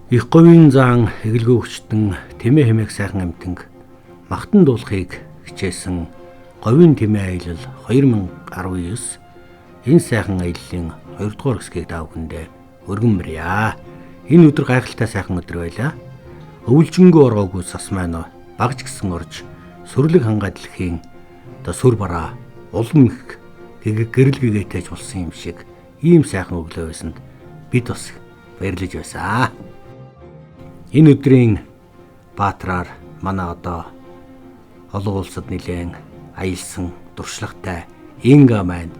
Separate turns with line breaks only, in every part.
Их говийн заан эгэлгүй хүчтэн тэмээ хэмээх сайхан амтанг махтан дуулахыг хичээсэн говийн тэмээ аялал 2019 энэ сайхан аяллаа 2 дугаар хэсгийг та бүхэндээ өргөн мөрье. Энэ өдөр гайхалтай сайхан өдөр байлаа. Өвлжингөө оргоогүй сас маань багж гисэн орж сүрлэг хангаа дэлхийн одоо сүр бараа улам их гэрэл гэгээтэйж болсон юм шиг ийм сайхан өглөө байсанд бид бас баярлаж байсан. Энэ өдрийн баатраар манай одоо олон улсад нэлээн аялсан туршлагатай Инга маань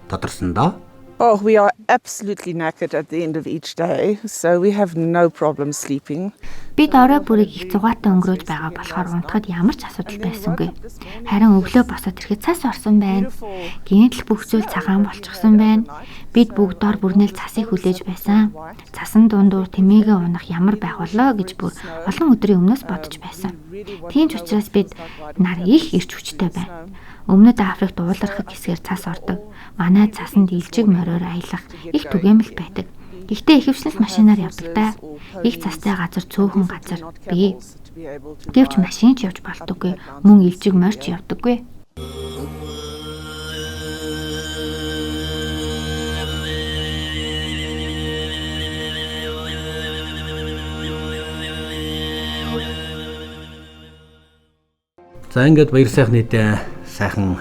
тодорсон доо.
Oh, we are absolutely knackered at the end of each day, so we have no problem sleeping.
Бид орой бүрийг их зугаатай өнгөрөөж байгаа болохоор унтахад ямар ч асуудал байсангүй. Харин өглөө босоод ирэхэд цас орсон байна. Гэнэт л бүх зүйл цагаан болчихсон байна. Бид бүгд дор бүрнэл цасыг хүлээж байсан. Цасан дундуур тэмээгээ унах ямар байх болоо гэж бүр олон өдрийн өмнөөс бодож байсан. Тийм ч учраас бид нар их эрч хүчтэй байна. Өмнөд Африкт уулархаг хэсгээр цас ордог. Манай цасанд илжиг мориор аялах их түгээмэл байдаг. Гэхдээ ихэвчлэн машинаар явдаг да. Их цастай газар цөөхөн газар бий. Гэвч машин ч явж болдоггүй, мөн илжиг морьч явдаггүй.
За ингээд баяр сайхны дэ сайхан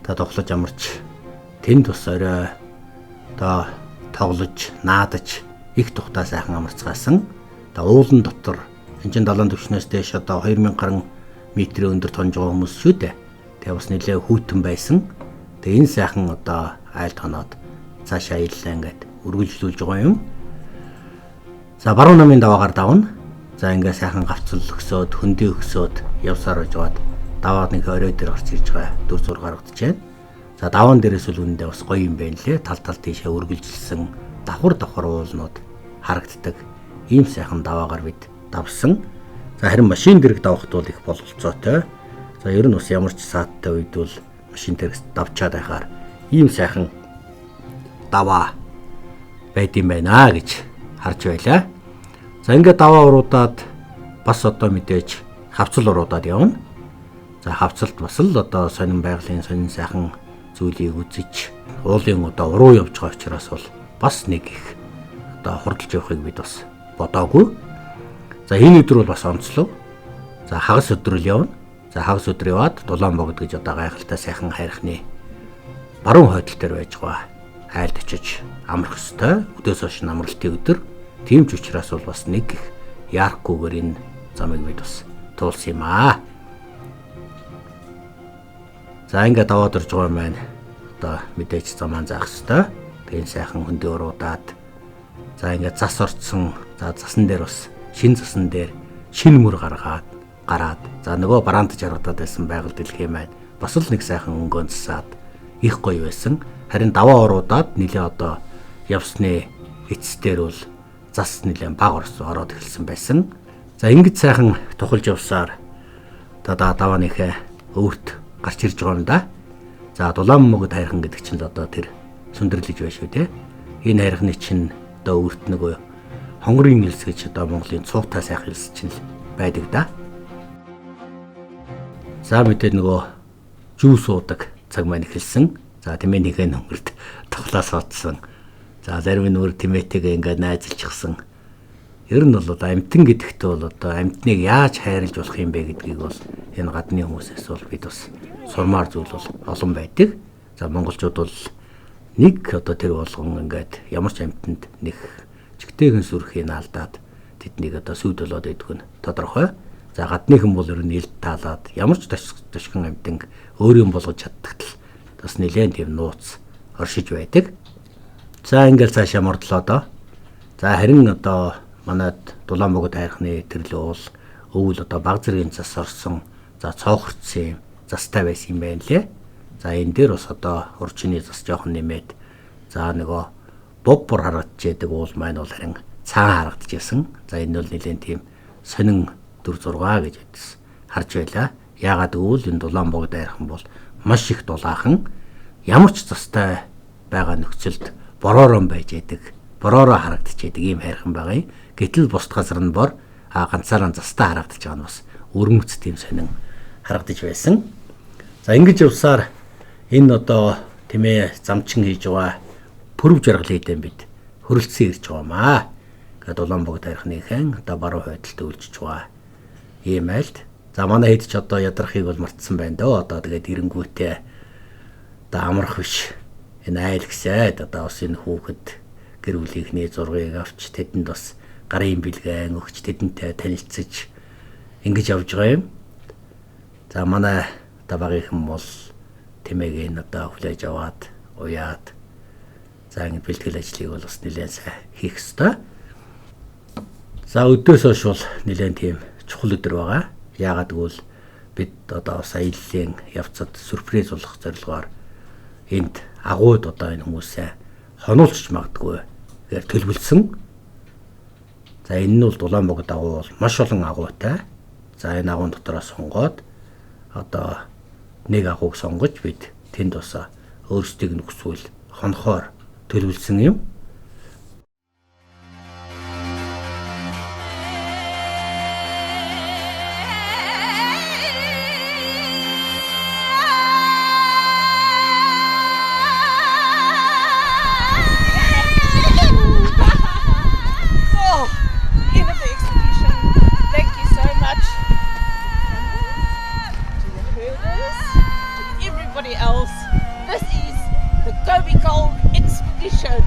та тоглож амарч тэнд бас орой одоо тоглож наадаж их тухтай сайхан амарцгаасан. Одоо уулан дотор энэ чинь далайн түвшнээс дээш одоо 2000 гаруй метрийн өндөр тонж байгаа хүмүүс шүү дээ. Тэгээ бас нэлээ хүйтэн байсан. Тэгээ энэ сайхан одоо айлд хоноод цаашаа аяллаа ингээд үргэлжлүүлж байгаа юм. За баруун намын даваагаар давна. За ингээд сайхан гавцал өгсөөд хөндий өгсөөд явсаар байж байгаад даваад нэг орой дээр гарч ирж байгаа 4 6 гарагдаж байна. За даваан дээрээс л үнэндээ бас гоё юм байна лээ. Тал тал тийшээ үргэлжилсэн давхар давхар уулнууд харагддаг. Ийм сайхан даваагаар бид давсан. За харин машин дэрэг давхад бол их бололцоотой. За ер нь бас ямар ч саадтай үед бол машин дэрэг давчаад байхаар ийм сайхан даваа байд юм байна гэж харж байлаа. За ингээд даваа уруудаад бас одоо мэдээж хавцал уруудаад явна. За хавцалд бас л одоо сонин байгалийн сонин сайхан зүйлийг үзэж уулын одоо уруу явж байгаа учраас бол бас нэг их одоо хурдалж явахыг бид бас бодоогүй. За энэ өдөр бол бас онцлог. За хагас өдөр л явна. За хагас өдөр яваад Дулаан богд гэж одоо гайхалтай сайхан хайрхны баруун хойдол дээр байж байгаа. Айлд очиж амрах ёстой. Өдөөс хойш амралтын өдөр. Тийм ч учраас бол бас нэг их яарахгүйгээр энэ замыг бид бас туулсан юм аа. За ингээд даваад орж байгаа юм байна. Одоо мэдээж замаан заах ёстой. Тэгээ сайхан хөндөө уруудаад за ингээд зас орцсон. За засан дээр бас шин засан дээр шин мөр гаргаад гараад за нөгөө бараанд жаргадаад байсан байгаль дэлхий маань бас л нэг сайхан өнгөн засаад их гоё байсан. Харин даваа уруудаад нэлээ одоо явсны эцэс дээр бол зас нэлээ бага ороод эхэлсэн байсан. За ингэж сайхан тухалж явсаар одоо давааныхээ өвөрт гарч ирж байгаа юм да. За Дулаан мөгөд хайрхан гэдэг чинь л одоо тэр сүндэрлэж байна шүү дээ. Энэ хайрхны чинь одоо өвөрт нөгөө хонгорын элс гэж одоо Монголын цуутай сайхан элс чинь л байдаг да. За мэдээд нөгөө жүүс уудаг цаг маань эхэлсэн. За тэмээ нэгэн хөнгөрт тоглоо суудсан. За зарим нь өөр тэмээтэйгээ ингээд найзалчихсан. Ер нь бол одоо амьтан гэдэгт бол одоо амьтныг яаж хайрлаж болох юм бэ гэдгийг бол энэ гадны хүмүүсээс бол бид бас сурмаар зүйл бол олон байдаг. За монголчууд бол нэг одоо тэр болгон ингээд ямар ч амьтанд нэг чигтэйхэн сүрхийг алдаад тэднийг одоо сүд болоод идэх нь тодорхой. За гадныхан бол ер нь илд таалаад ямар ч тошгон амьтанг өөрийн болгож чаддагт л бас нэлээд тийм нууц оршиж байдаг. За ингээл цаашаа мордлоо доо. За харин одоо манад Дулаан богд хайрхны тэрлээ уул өвөл одоо баг зэргийн цас орсон. За цоохорцсон юм застай байсан юм байна лээ. За энэ дээр бас одоо урчны зас жоохон нэмээд за нөгөө боб бор харагдчихэдэг уул маань бол харин цагаан харагдчихсан. За энэ бол нэлээд тийм сонин 4 6 гэж харж байлаа. Яагаад гэвэл энэ Дулаан богд хайрхан бол маш их дулаахан ямар ч застай байгаа нөхцөлд бороорон байж яадаг, бороороо харагдчихэдэг ийм хайрхан байгаа юм. Гэтэл бусд газар нь бор, а ганцаараа застаа харагдаж байгаа нь бас өргөмц тийм сонин харагдаж байсан. За ингэж явсаар энэ одоо тэмээ замчин хийж байгаа пүрэв жаргал хийдэн бид хөрөлдсөн ирж байгаамаа. Гэт Улаанбогд тарихныхэн одоо баруун хойдолд өлжиж байгаа ийм айлд. За манай хэд ч одоо ядрахыг бол мартсан байна дөө. Одоо тэгээд эренгүүтээ одоо амрах биш. Энэ айл гэсэд одоо бас энэ хүүхэд гэр бүлийнхний зургийг авч тэдэнд бас гарын бэлгэн өгч тэдэнтэй танилцаж ингэж явж байгаа юм. За манай одоо багийнхан бол тэмээг энэ одоо хүлээж аваад уяад за ингэ бэлтгэл ажлыг бол бас нэлээд сайн хийх ёстой. За өдөөс хойш бол нэлээд тийм чухал өдөр байгаа. Яагаад гэвэл бид одоо бас аяллаа явцад сюрприз болох зорилгоор энд агууд одоо энэ хүмүүсээ хонуулчих магадгүй гэхээр төлөвлөсөн. За энэ нь бол Улаанбогд агуу бол маш олон агуутай. За энэ агуун дотроос сонгоод одоо нэг агууг сонгож бид тэнд бас өөрсдийг нь хүсвэл хонхоор төлөвлөсөн юм.
Oh, end of the expedition. Thank you so much to the herders, to everybody else. This is the Gobi Gold Expedition.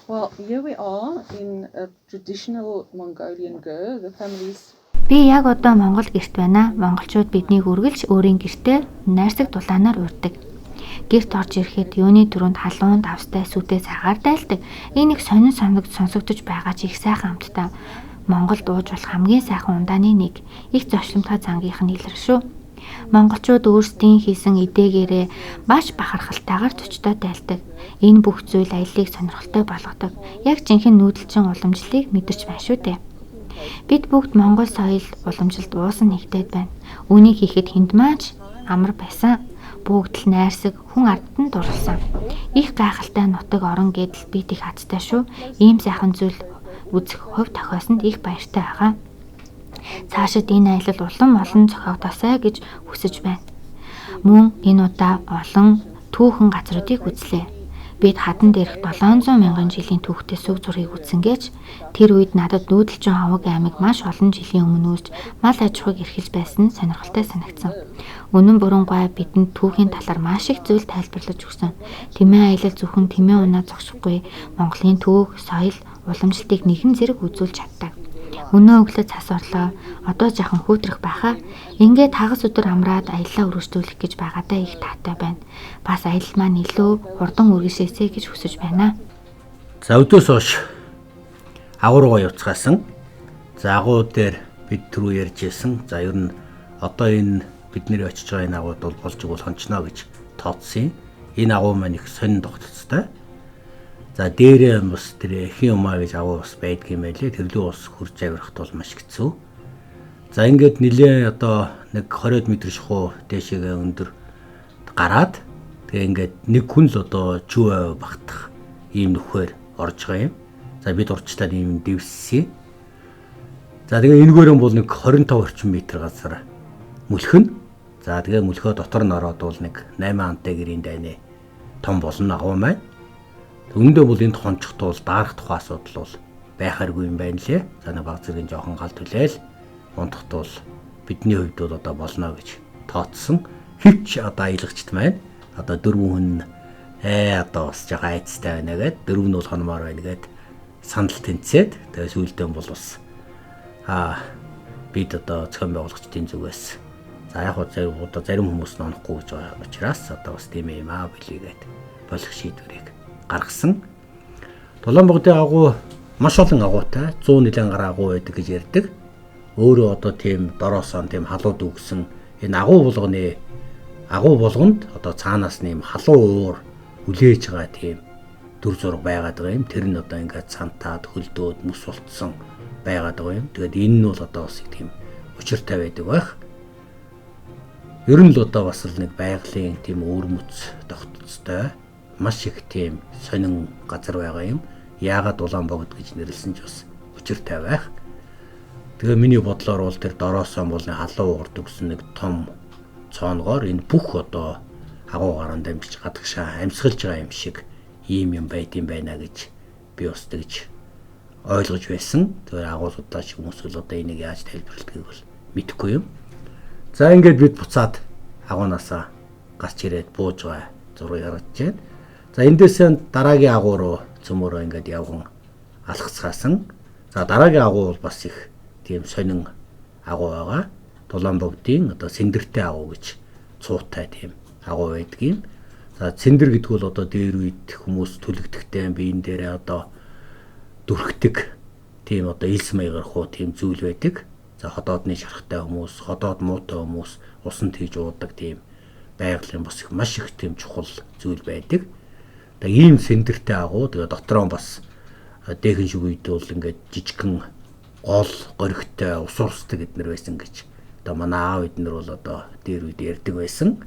Well, here we are in a traditional Mongolian ger. The families
Би яг одоо Монгол гэрт байна. Монголчууд биднийг үргэлж өөрийн гэртээ найрсаг дулаанаар урьдаг. Гэрт орж ирэхэд юуны түрүүнд халуун давстай сүдээ цагаар дайлдаг. Энэ их сонин сонсогдож байгаа ч их сайхан амттай. Монголд ууж болох хамгийн сайхан ундааны нэг. Их зочломтой зангийнх нь илэр шүү. Монголчууд өөрсдийн хийсэн идээгээрээ маш бахархалтайгаар зочдоо дайлдаг. Энэ бүх зүйл аяллыг сонирхолтой болгодог. Яг жинхэнэ нүүдэлчин уламжлалыг мэдэрч байна шүү дээ. Бид бүгд Монгол соёл уламжлалд уусан нэгдээд байна. Үүнийг хийхэд хүнд маань амар байсан. Бүгд л найрсаг хүн ардд нь дурлсан. Их гайхалтай нутаг орон гэдэл бид их азтай шүү. Ийм сайхан зүйл үзэх хувь тохиосонд их баяртай байгаа. Цаашид энэ аялал улам олон зохиогдоосай гэж хүсэж байна. Мөн энэ удаа олон түүхэн газруудыг үзлээ. Бид хадан дээрх 700 мянган жилийн түүхтэй сүг зургийг үзсэн гэж тэр үед надад нүүдэлчин ховог аймаг маш олон жилийн өмнө үүсч мал аж ахуйг эрхэлж байсан нь сонирхолтой санагдсан. Үнэн буруугүй бидэнд түүхийн талаар маш их зүйл тайлбарлаж өгсөн. Тэмээ аялал зөвхөн тэмээ унаа зогсохгүй Монголын түүх, соёл, уламжлалтыг нэгэн зэрэг үзүүлж чаддаг. Өнөө өглөө цас орлоо. Одоо жаахан хүүтрэх байхаа. Ингээд хагас өдөр амраад аяллаа үргэлжлүүлэх гэж байгаадаа их таатай байна. Бас аялал маань илүү хурдан үргэлжлээсэй гэж хүсэж байна.
За өдөөс хойш агуу руугаа явцгаасан. За агуу дээр бид түрүү ярьж байсан. За ер нь одоо энэ бидний очиж байгаа энэ агууд бол болж игэл хончно гэж тооцсон. Энэ агуу маань их сонин тогтцтой. За дээрээ бас тэр эхийн умаа гэж агуу бас байдгийм байлээ. Тэр лүү бас хурж авирахт бол маш хэцүү. За ингээд нилээ одоо нэг 20 метр шахуу дээшээгээ өндөр гараад тэгээ ингээд нэг хүн л одоо чүү багтах ийм нөхөр орж байгаа юм. За бид урьдчилаад ийм дэвссэн. За тэгээ энэгээр нь бол нэг 25 орчим метр газар мөлхөн. За тэгээ мөлхөө дотор нь ороод бол нэг 8 антай гэрийн дайны том болно агуу маань. Үүндээ бол энд хончих тул даарах тухай асуудал бол байхааргүй юм байна лээ. За нэг баг зэргийн жоохон гал түлээл унтах тул бидний хувьд бол одоо болно гэж тооцсон. Хөвч одоо аялагчд маань одоо дөрвөн хүн одоо бас жоохон айцтай байна гээд дөрөв нь бол хономоор байна гээд сандал тэнцээд тэгээ сүүлдээ бол бас бид одоо зохион байгуулагчдын зүгээс за яг одоо зарим хүмүүс нь онохгүй гэж байгаа учраас одоо бас тийм юм аа билийгээд болох шийдвэрийг гаргасан. Дулаан богдын агуу маш олон агуутай 100 гаруй агуу байдаг гэж ярьдаг. Өөрөө одоо тийм дороосон тийм халууд үгсэн энэ агуу болгоны агуу болгонд одоо цаанаас нэм халуун уур хүлээж байгаа тийм дүр зураг байгаад байгаа юм. Тэр нь одоо ингээд цантаад хөлдөөд мөс болцсон байгаад байгаа юм. Тэгээд энэ нь бол одоо бас их тийм учиртай байдаг байх. Ер нь л одоо бас л нэг байгалийн тийм өвөрмөц тогтцтой маш их тийм сонин газар байгаа юм. Яагаад Улаан богд гэж нэрлсэн ч бас учиртай байх. Тэгээ миний бодлоор бол тэр дороосон бол нэг халуун уурд өгсөн нэг том цооногоор энэ бүх одоо агуу гарan дамжиж гадагшаа амьсгалж байгаа юм шиг ийм юм байд юм байна гэж би бас тэгж ойлгож байсан. Тэгэхээр агуу судлаач хүмүүс бол одоо энийг яаж тайлбарладгийг бол мэдэхгүй юм. За ингээд бид буцаад агуунаасаа гарч ирээд бууж байгаа зургийг харж байна. За эндээсээ дараагийн агуу руу цөмөрөө ингээд явган алхацгаасан. За дараагийн агуу бол бас их тийм сонин агуу байгаа. Дулаан богдын одоо сэндэртэй агуу гэж цуутай тийм агуу байдаг юм. За цэндэр гэдэг бол одоо дээр үед хүмүүс түлэгдэхтэй биеийн дээрээ одоо дүрхдэг тийм одоо элс маягарх уу тийм зүйл байдаг. За ходоодны шарахтай хүмүүс, ходоод муутай хүмүүс усанд хийж уудаг тийм байгалийн бас их маш их тийм чухал зүйл байдаг. Тэгээ ийм сэндэртэй агуу тэгээ дотроо бас дээхэн шиг үед бол ингээд жижигхэн гол горигтой ус урсдаг эднэр байсан гэж одоо манай аав эднэр бол одоо дээр үед ярьдаг байсан.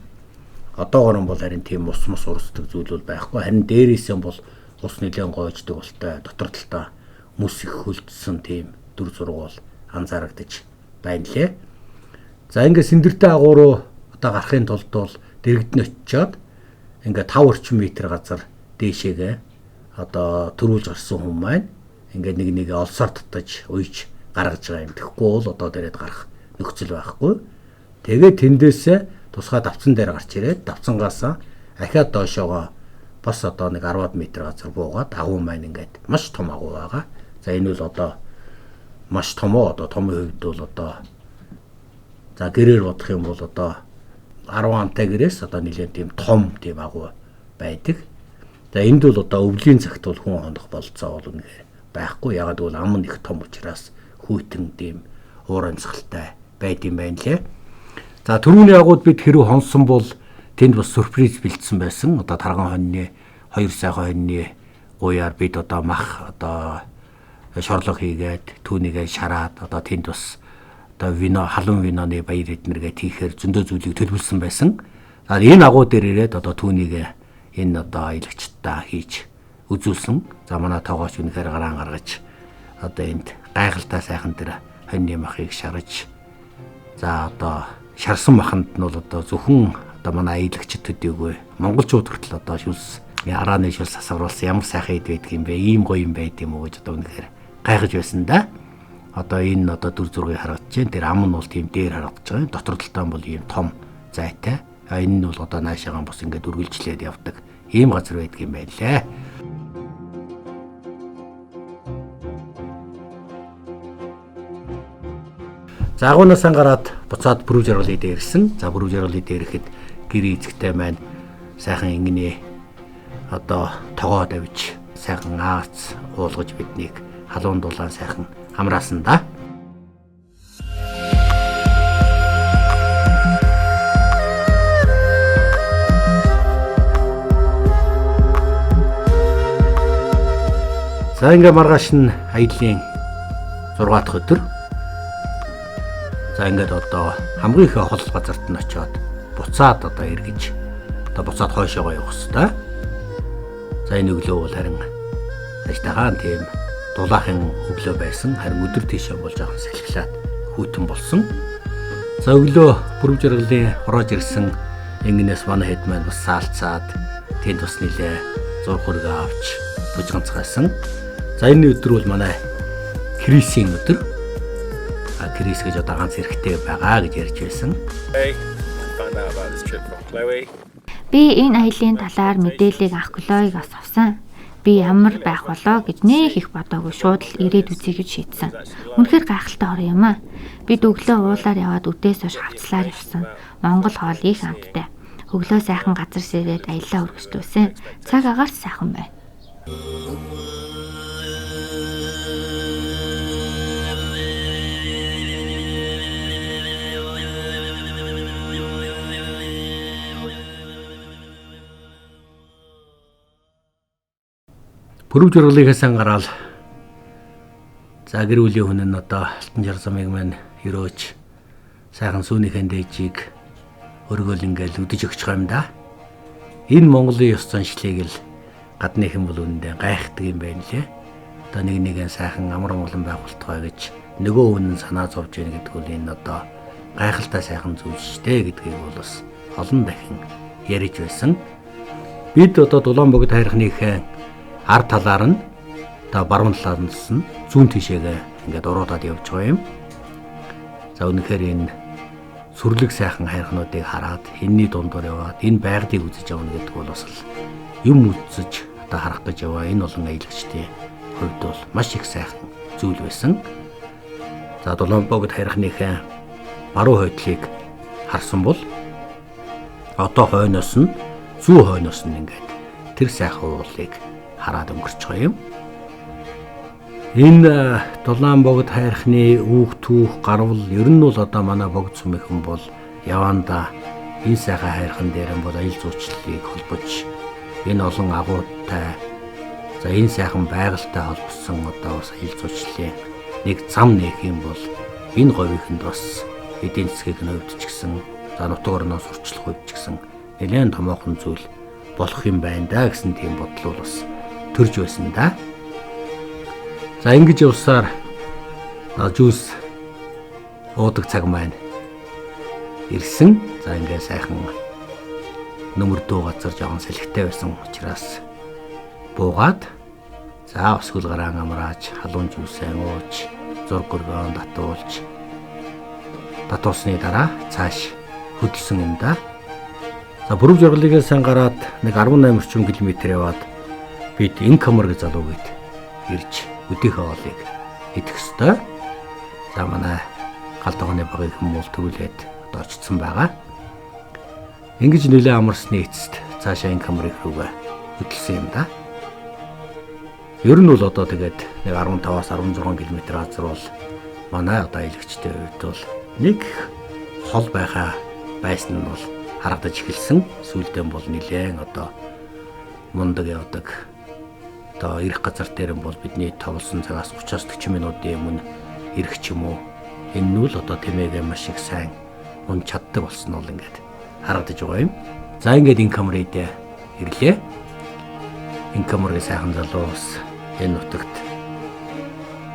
Одоогор нь бол харин тийм ус мус урсдаг зүйл бол байхгүй. Харин дээрээсээ бол ус нэлээд гоождөг болтой дотор талдаа мөс их хөлдсөн тийм дүр зураг бол анзаарагдаж байна лээ. За ингээд сэндэртэй агуу руу одоо гарахын тулд бол дэрэгд нь очиод ингээд 5 орчим метр газар дээшээгээ одоо төрүүлж гарсан хүн маань ингээд нэг нэг олсоор татаж уйж гаргаж байгаа юм. Тэгэхгүй бол одоо дээрээд гарах нөхцөл байхгүй. Тэгээд тэндээсээ тусгай давцан дээр гарч ирээд давцангаасаа ахиад доошоогоо бас одоо нэг 10 метр газар буугаад агуу маань ингээд маш том агуу байгаа. За энэ бол одоо маш том оо одоо томын хувьд бол одоо за гэрээр бодох юм бол одоо 10 антай гэрээс одоо нэлээд тийм том тийм агуу байдаг. За энд бол одоо өвлийн цагт бол хүн хонох болцоо бол үнэхээр байхгүй. Ягаад гэвэл ам нь их том учраас хүйтэн тийм уур амьсгалтай байд юм байна лээ. За түрүүний агууд бид хэрэг хонсон бол тэнд бас сюрприз бэлдсэн байсан. Одоо тарган хоньны хоёр сайхан хоньны гуяар бид одоо мах одоо шорлог хийгээд түүнийгээ шараад одоо тэнд бас одоо вино халуун виноны баяр эднэргээ тийхээр зөндөө зүйлийг төлөвлөсөн байсан. За энэ агуу дээр ирээд одоо түүнийгээ энэ одоо аялагчдаа хийж үзүүлсэн. За манай тоогооч үнэхээр гараан гаргаж одоо энд гайхалтай сайхан тэр хоньны махыг шараж за одоо шарсан маханд нь бол одоо зөвхөн одоо манай аялагчид төдийгүй монголчууд хүртэл одоо шүлс арааны шүлс асгаруулсан ямар сайхан эд байдаг юм бэ? Ийм гоё юм байд юм уу гэж одоо үнэхээр гайхаж байсан да. Одоо энэ одоо дүр зургийг харагдаж байна. Тэр ам нь бол тийм дээр харагдаж байгаа юм. Дотор талдаа бол ийм том зайтай. А энэ нь бол одоо наашаагаан бас ингээд үргэлжлээд явдаг ийм газар байдаг юм байна лээ. За агуунаасаа гараад буцаад Бүрүү жаргалын дээр ирсэн. За Бүрүү жаргалын дээр ирэхэд гэр эзэгтэй маань сайхан ингэнэ одоо тогоо тавьж сайхан аац уулгаж биднийг халуун дулаан сайхан амраасан да. За ингээ маргааш нь аяллаа 6 дахь өдөр. За ингээд одоо хамгийн их хол газарт нь очиод буцаад одоо эргэж одоо буцаад хойшоогоо явах хэвээр. За энэ өглөө бол харин ажтайхан тийм дулаахан өглөө байсан. Харин өдөр тийшээ бол жоохон салхилаад хүйтэн болсон. За өглөө Бүрөв жаргалын хурааж ирсэн ингэнээс манай хэд маань бас саалцаад тэнд бас нилээ зурх хөргөө авч бужганцгаасан. За энэ өдөр бол манай Крисийн өдөр. А Крис гэж одоо ганц эрэгтэй байгаа гэж ярьж байсан.
Би энэ аялын талаар мэдээллийг анх Клоигоос авсан. Би ямар байх болоо гэж нэх их бодоогүй шууд л ирээд үзье гэж шийдсэн. Үнэхээр гайхалтай орон юм аа. Бид өглөө уулаар яваад үдээс хойш хавцлаар явсан. Монгол хоол их амттай. Өглөө сайхан газар сэрээд аяллаа үргэлжлүүлсэн. Цаг агаар сайхан байна.
Бүрөв жаргалынхаа гараал за гэр бүлийн хүн нь одоо Алтан жар замыг маань өрөөж сайхан сүүнийхэн дээжийг өргөөл ингээл үдэж өгч байгаа юм да. Энэ Монголын ёс заншлыг л гадныхан бол үнэндээ гайхдаг юм байна лээ. Одоо нэг нэгэн сайхан амар амгалан байх болтугай гэж нөгөө хүн нь санаа зовж яах гэдэг бол энэ одоо гайхалтай сайхан зүйл шүү дээ гэдгийг бол бас олон дахин ярьж байсан. Бид одоо Дулаан богд хайрхныхээ ар талаар нь одоо баруун талаар нь зүүн тишээгээ ингээд уруудаад явж байгаа юм. За үнэхээр энэ сүрлэг сайхан хайрхнуудыг хараад энэний дундуур яваад энэ байгалыг үзэж явна гэдэг бол бас л юм үзэж одоо харах гэж яваа энэ олон аялагчдын хувьд бол маш их сайхан зүйл байсан. За Дулаан богд хайрхныхаа баруун хойдлыг харсан бол одоо хойноос нь зүүн хойноос нь ингээд тэр сайхан уулыг хараад өнгөрч байгаа юм. Энэ Дулаан богд хайрхны үүх түүх гарвал ер нь бол одоо манай богд сүмийнхэн бол явандаа энэ сайхан хайрхан дээр нь бол аял зуучлалыг холбож энэ олон агуутай за энэ сайхан байгальтай холбосон одоо бас аял зуучлалын нэг зам нээх юм бол энэ говийнхэнд бас эдийн засгийг нь хувьд ч гэсэн за нутаг орноос сурчлах хувьд ч гэсэн нэлээд томоохон зүйл болох юм байна да гэсэн тийм бодол бол бас төрж байсан да. За ингэж явсаар жүүс уудаг цаг маань ирсэн. За ингээ сайхан нөмөрдөө газар жоохон салхитай байсан учраас буугаад за өсгөл гараан амрааж халуун жүүсээ ууж зург өргөн татуулж татуулсны дараа цааш хөдөлсөн юм да. За Бүрөв жаргалыгаас сан гараад нэг 18 орчим километр яваад бид Инкамар гэж залуу гээд ирж өдийнхөө хоолыг идэх ёстой. За манай гал тогооны багийн хүмүүс төвлөд одоо очсон байгаа. Ингэж нэлээд амарсны эцэст цаашаа Инкамрыг рүүгээ хөдөлсөн юм да. Ер нь бол одоо тэгээд нэг 15-аас 16 км газар бол манай одоо аялагчдын хувьд бол нэг хол байхаа байсан нь бол харагдаж эхэлсэн. Сүүлдээ бол нэлээд одоо мундаг явдаг. Одоо ирэх газар дээр нь бол бидний товлсон цагаас 30-аас 40 минутын өмнө ирэх ч юм уу. Энэ нь л одоо тэмээгээ маш их сайн унж чаддаг болсон бол ингээд харагдаж байгаа юм. За ингээд Инкамрид ирлээ. Инкамрын сайхан залуу бас энэ нутагт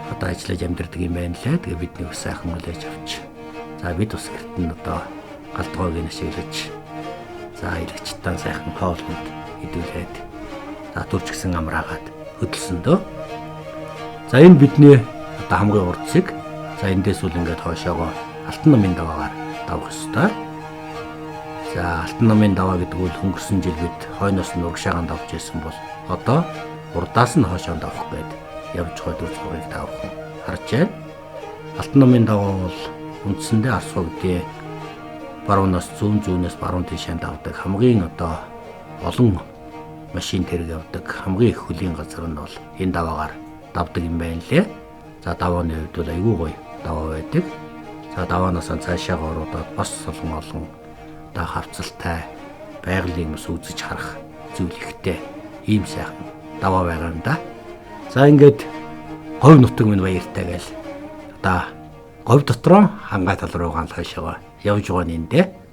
одоо ажиллаж амьдардаг юм байна лээ. Тэгээ бидний бас сайхан хүлээж авч. За бид бас гэрт нь одоо гал тогоог нь ашиглаж за аялагчдаа сайхан хоол хүнд идүүлээд за төрч гисэн амраагаад хөдөлсөн дөө. За энэ бидний одоо хамгийн урд зэг. За эндээс үл ингээд хойшоогоо Алтан намын даваагаар давах ёстой. За Алтан намын даваа гэдэг нь өнгөрсөн жил бид хойноос нь урагшаагаан давж байсан бол одоо урдаас нь хойшоо давах гээд явж байгаа дүр зургийг та бүхэн харж байна. Алтан намын даваа бол үндсэндээ Арс хогдын баруунаас зүүн, зүүнээс баруун тийшээ давдаг хамгийн одоо олон машин тэрэг явдаг хамгийн их хөлийн газар нь бол энэ даваагаар давдаг юм байна лээ. За давааны хувьд бол айгүй гоё даваа байдаг. За даваанаас цаашаа оруудаад бас олон олон одоо хавцалтай байгалийн бас үзэж харах зүйл ихтэй ийм сайхан даваа байгаа юм да. За ингээд говь нутаг минь баяртай гээл одоо говь дотроо хангай тал руугаан хойшоо явж байгаа нь эндээ.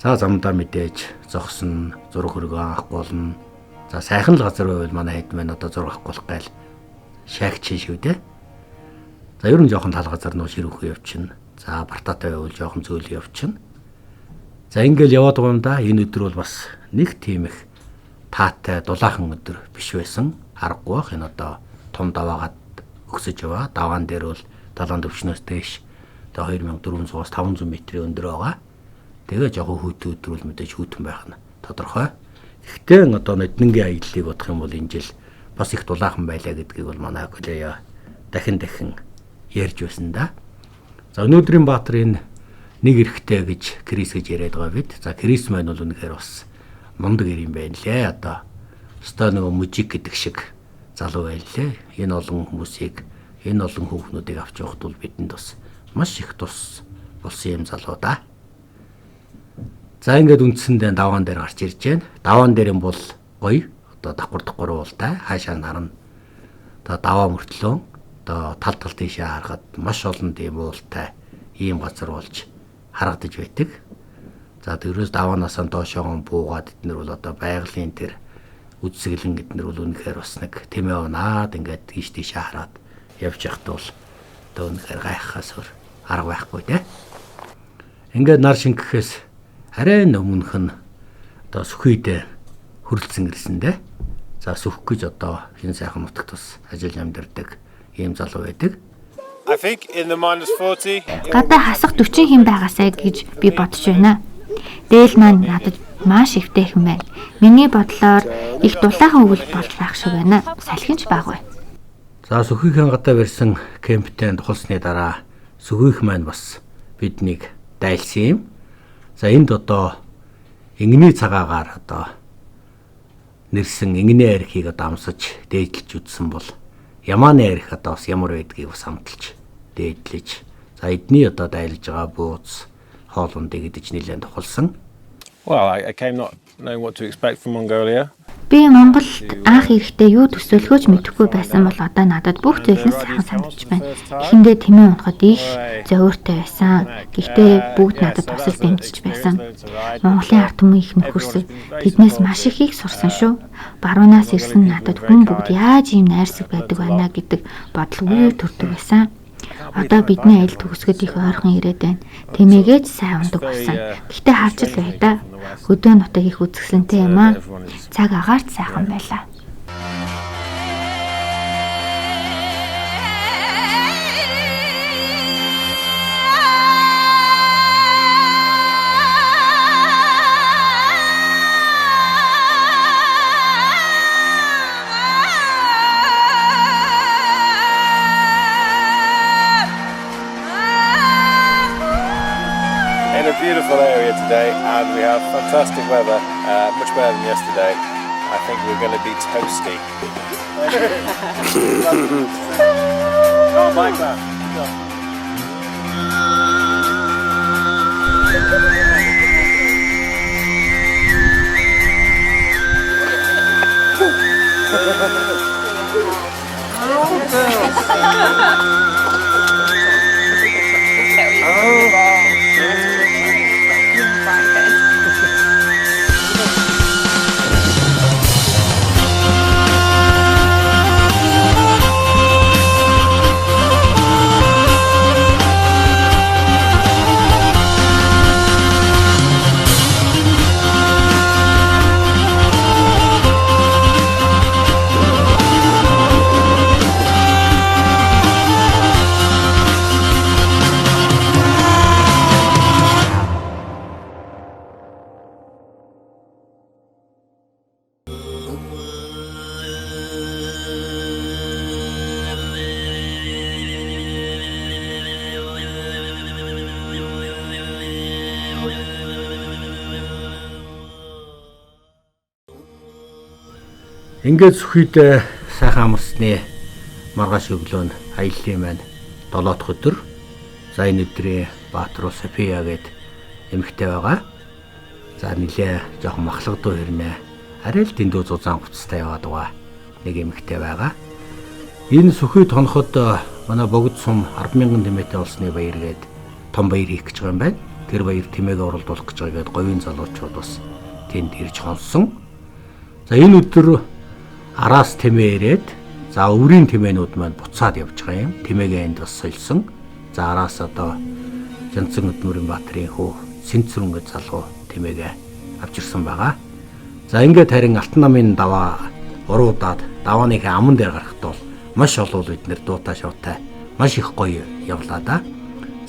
За замдаа мэдээж зогсно, зураг хөргөө авах болно. За сайхан л газар байвал манай хэд маань одоо зураг авах болох гайл шаагч шүү дээ. За ер нь жоохон тал газар нөө ширүүхэн явчихна. За бартаатай байвал жоохон зөөл явчихна. За ингээл яваад байгаа юм да. Энэ өдөр бол бас нэг тийм их таатай дулаахан өдөр биш байсан. Аргагүй бах. Энэ одоо том даваагаад өксөж яваа. Даваан дээр бол далайн төвшнөөс дээш одоо 2400-аас 500 метрийн өндөр байгаа. Тэгээ жоохон хүйтэн өдөр бол мэдээж хүйтэн байх нь тодорхой. Гэхдээ одоо ноднингийн аяллыг бодох юм бол энэ жил бас их дулаахан байлаа гэдгийг бол манай коллега дахин дахин ярьж байсан да. За өнөөдрийн Баатар энэ нэг эрэгтэй гэж Крис гэж яриад байгаа бид. За Крис маань бол үнэхээр бас мундаг эр юм байна лээ. Одоо өстой нөгөө мужик гэдэг шиг залуу байна лээ. Энэ олон хүмүүсийг, энэ олон хүүхнүүдийг авч явахд бол бидэнд бас маш их тус болсон юм залуу да. За ингээд үндсэндээ даваан дээр гарч ирж байна. Даваан дээр юм бол гоё. Одоо давхар давхар уултай хаашаа нарна. Одоо даваа мөртлөө одоо тал тал тийшээ харахад маш олон тийм уултай ийм газар болж харагдаж байдаг. За тэрээс даваанаасаа доошоогон буугаад эднэр бол одоо байгалийн тэр үзэсгэлэн эднэр бол үнэхээр бас нэг тэмээ унаад ингээд тийш тийшээ хараад явж явахд бол одоо үнэхээр гайхахаас өөр арга байхгүй те. Ингээд нар шингэхээс арай өмнөх нь одоо сүхийдээ хөрөлдсөн ирсэн дээ. За сүх гэж одоо хин сайхан нутагт бас ажил амьдардаг ийм залуу байдаг.
I think in the -40.
Гадаа хасах 40 хэн байгаасай гэж би бодож байна. Дээл маань надад маш эвтэйхэн байна. Миний бодлоор их дулаахан өгөл болж байх шиг байна. Салхинч баг бай.
За сүхийнхэн гадаа барьсан кемптэй тухалсны дараа сүхийнх маань бас биднийг дайлсан юм. За энд одоо ингэний цагаагаар одоо нэрсэн ингэний архийг одоо амсаж дээдлж үзсэн бол ямааны арх одоо бас ямар байдгийг бас амталж дээдлэж за эдний одоо дайлж байгаа бууз хоол ундыг идэж нэлээд тухалсан.
Well, I came not knowing what to expect from Mongolia.
Би Монголд анх ирэхдээ юу төсөөлөхөө ч мэдэхгүй байсан бол одоо надад бүх зүйл нь сайхан санагдаж байна. Эхэндээ тэмээ унахад их зовиортой байсан. Гэхдээ бүгд надад тусал дэмжиж байсан. Монголын ард түмэн их нөхөрсөг. Тэднээс маш их их сурсан шүү. Баруунаас ирсэн надад хүн бүгд яаж ийм найрсаг байдаг байна гэдэг бодол үе төрдөг байсан. Одоо бидний аялал төгсгöd их ойрхон ирээд байна. Тэмээгээч сайн ундаг болсон. Гэхдээ харж л бай да. Хөдөө нутаг их үзэсгэлэнтэй юм аа. Цаг агаарт сайхан байлаа.
In a beautiful area today, and we have fantastic weather, much better than yesterday. I think we're going to be toasty. Oh, like that. Oh,
Ингээд сүхийд сайхан амарсны маргааш өглөө нь аяллаа маань 7 дахь өдөр. За энэ өдрийн Баатар София гээд эмэгтэй байгаа. За нилээ жоохон махлагдуу хэрнээ. Арай л дэндүү зузаан хувцастай яваад байгаа нэг эмэгтэй байгаа. Энэ сүхийд хоноход манай богд сум 10,000 тэмээтэй болсны баяр гээд том баяр хийх гэж байгаа юм байна. Тэр баяр тэмээгээ уралдуулах гэж байгаа гээд говийн залуучууд бас тэнд ирж хонсон. За энэ өдөр араас тэмээ ирээд за өврийн тэмээнүүд маань буцаад явж байгаа юм. Тэмээгээ энд бас сольсон. За араас одоо Жанцсан Өдмөрийн Баатрын хүү Сэнцүрэн гэж залуу тэмээгээ авчирсан байгаа. За ингээд харин Алтан намын даваа уруудаад давааныхаа аман дээр гарахад бол маш олон бид нэр дуутай шуутай маш их гоё явлаа да.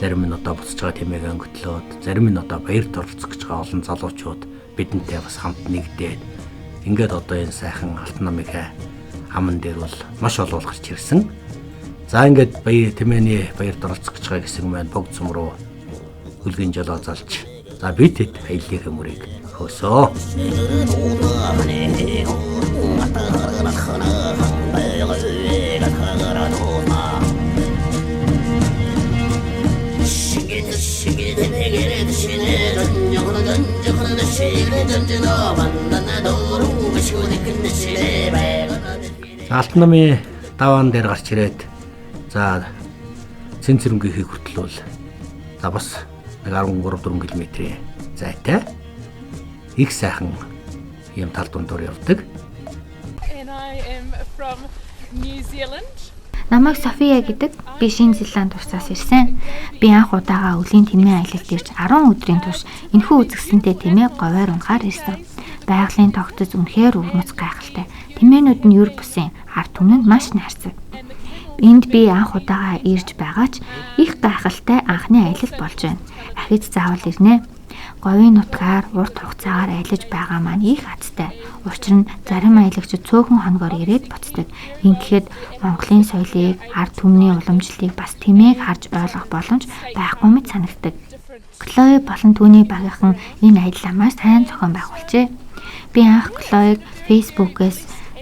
Зарим нь одоо буцаж байгаа тэмээгээ өнгөтлөөд, зарим нь одоо баярт оролцох гэж байгаа олон залуучууд бидэнтэй бас хамт нэгдээд ингээд одоо энэ сайхан Алтан намынхаа аман дээр бол маш олон гарч ирсэн. За ингээд баяр тэмээний баярт оролцох гэж байгаа хэсэг маань богд сум руу хөлгийн жолоо залж за бид хэд аяллахын мөрийг хөөсөө. За Алтан намын даваан дээр гарч ирээд за Цэнцэрэнгийн хүртэл бол за бас нэг 13 4 км-ийн зайтай их сайхан юм тал дундуур явдаг.
And I am from New Zealand.
Намайг София гэдэг. Би Шинэ Зеланд улсаас ирсэн. Би анх удаага өвлийн тэмээ аялалд ирж 10 өдрийн турш энэхүү үзэсгэлэнтэй тэмээ говьар унахаар ирсэн. Байгалийн тогтоц үнэхээр өвөрмөц гайхалтай. Тэмээнүүд нь юр бусын ард түмэнд маш найрсаг. Энд би анх удаага ирж байгаа ч их гайхалтай анхны аялал болж байна. Ахиж заавал ирнэ. Говийн нутгаар урт хугацаагаар аялаж байгаа маань их азтай. Учир нь зарим аялагчид цөөхөн хоногоор ирээд буцдаг. Ингэхэд Монголын соёлыг, ард түмний уламжлалыг бас тэмээг харж ойлгох боломж байхгүй мэт санагддаг. Клое болон түүний багийнхан энэ аяллаа маш сайн зохион байгуулжээ. Би анх Клоег Facebook-ээс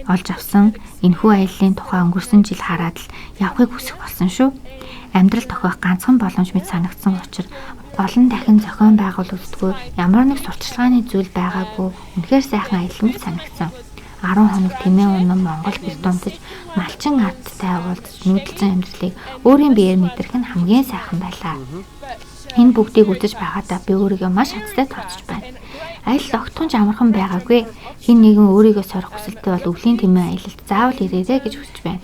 олж авсан энэхүү аяллаа тухай өнгөрсөн жил хараад л явахыг хүсэх болсон шүү. Амьдрал тохиох ганцхан боломж мэт санагдсан учир олон дахин зохион байгуулагддаггүй ямар нэг сурталчилгааны зүйл байгаагүй үнэхээр сайхан аялал мэт санагдсан. 10 хоног тэмээ унан Монгол гэр дундаж малчин ардтай уулзаж нүүдэлсэн амьдралыг өөрийн биеэр мэдрэх нь хамгийн сайхан байлаа. Энэ бүгдийг үзэж байгаадаа би өөрийгөө маш азтай тооцож байна. Аялал огтхон ч амархан байгаагүй. Хэн нэгэн өөрийгөө сорих хүсэлтэй бол өвлийн тэмээ аялалд заавал ирээрэй гэж хүсэж байна.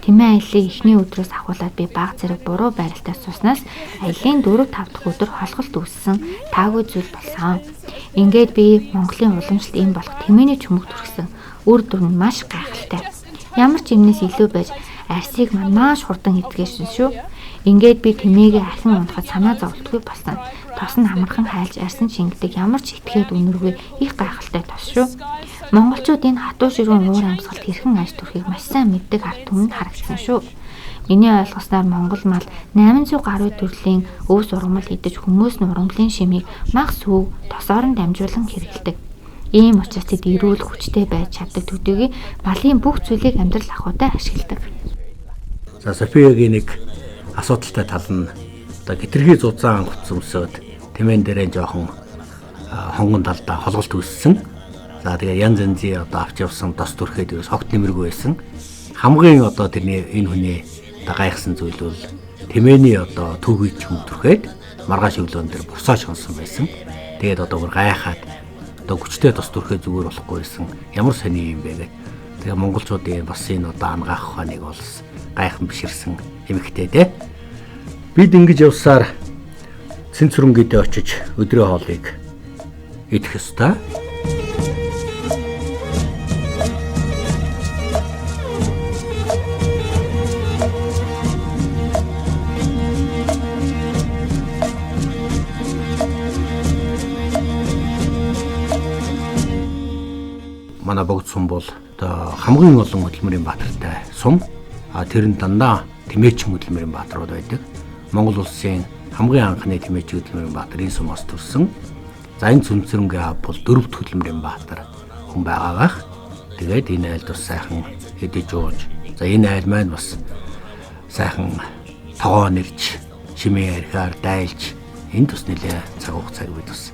Тэмээ аяллаа эхний өдрөөс ахуулаад би баг зэрэг буруу байралтай сууснаас аяллаа 4 5 дахь өдөр холголт үүссэн таагүй зүйл болсон. Ингээд би Монголын уламжлалт юм болох тэмээний чөмөг түрхсэн. Үр дүр нь маш гайхалтай. Ямар ч юмнээс илүү байж арсыг маань маш хурдан идгээшин шүү. Ингээд би тэмээгээ архин унахад санаа зовлтгүй болсон. Тос нь амархан хайлж арсан шингэдэг ямар ч итгээд үнэргүй их гайхалтай тос шүү. Монголчууд энэ хатуу ширүүн уур амьсгалд хэрхэн аж төрхийг маш сайн мэддэг ард түмэнд харагдсан шүү. Миний ойлгосноор Монгол мал 800 гаруй төрлийн өвс ургамал идэж хүмүүс нь ургамлын шимийг мах сүүг тосоор нь дамжуулан хэрэглэдэг. Ийм учраас тэд эрүүл хүчтэй байж чаддаг төдийгүй малын бүх зүйлийг амьдрал ахуйтай ашигладаг.
За Софиягийн нэг асуудалтай тал нь одоо гитрхий зузаан хувцас өмсөөд тэмээн дээрээ жоохон хонгон талдаа холголт үүссэн. За тэгээ янз янзын одоо авч явсан дос түрхэд ерөөс огт нэмэргүй байсан. Хамгийн одоо тэрний энэ хүний одоо гайхсан зүйл бол тэмээний одоо түүхий чөм түрхэд маргааш өглөөн дээр бурсаа шонсон байсан. Тэгээд одоо бүр гайхаад одоо хүчтэй тос түрхээ зүгээр болохгүй байсан. Ямар сони юм бэ гэдэг. Тэгээ монголчуудын бас энэ одоо ангаах ухааныг бол гайхан биширсэн эмэгтэй те. Бид ингэж явсаар Цэнцүрэнгэдээ очиж өдрийн хоолыг идэх ёстой. Манай богд сум бол одоо хамгийн олон хөдөлмөрийн баатартай сум. А тэр нь дандаа тэмээчин хөдөлмөрийн баатрууд байдаг. Монгол улсын хамгийн анхны тэмээчин хөдөлмөрийн баатар энэ сумаас төрсөн. За энэ Цүнцэрэнгийн аав бол дөрөвд хөдөлмөрийн баатар хүн байгаа бах. Тэгээд энэ айлд бас сайхан хэдэж ууж. За энэ айл маань бас сайхан тогоо нэрч шимээ архиар дайлж энд бас нэлээ цаг хугацааг бид бас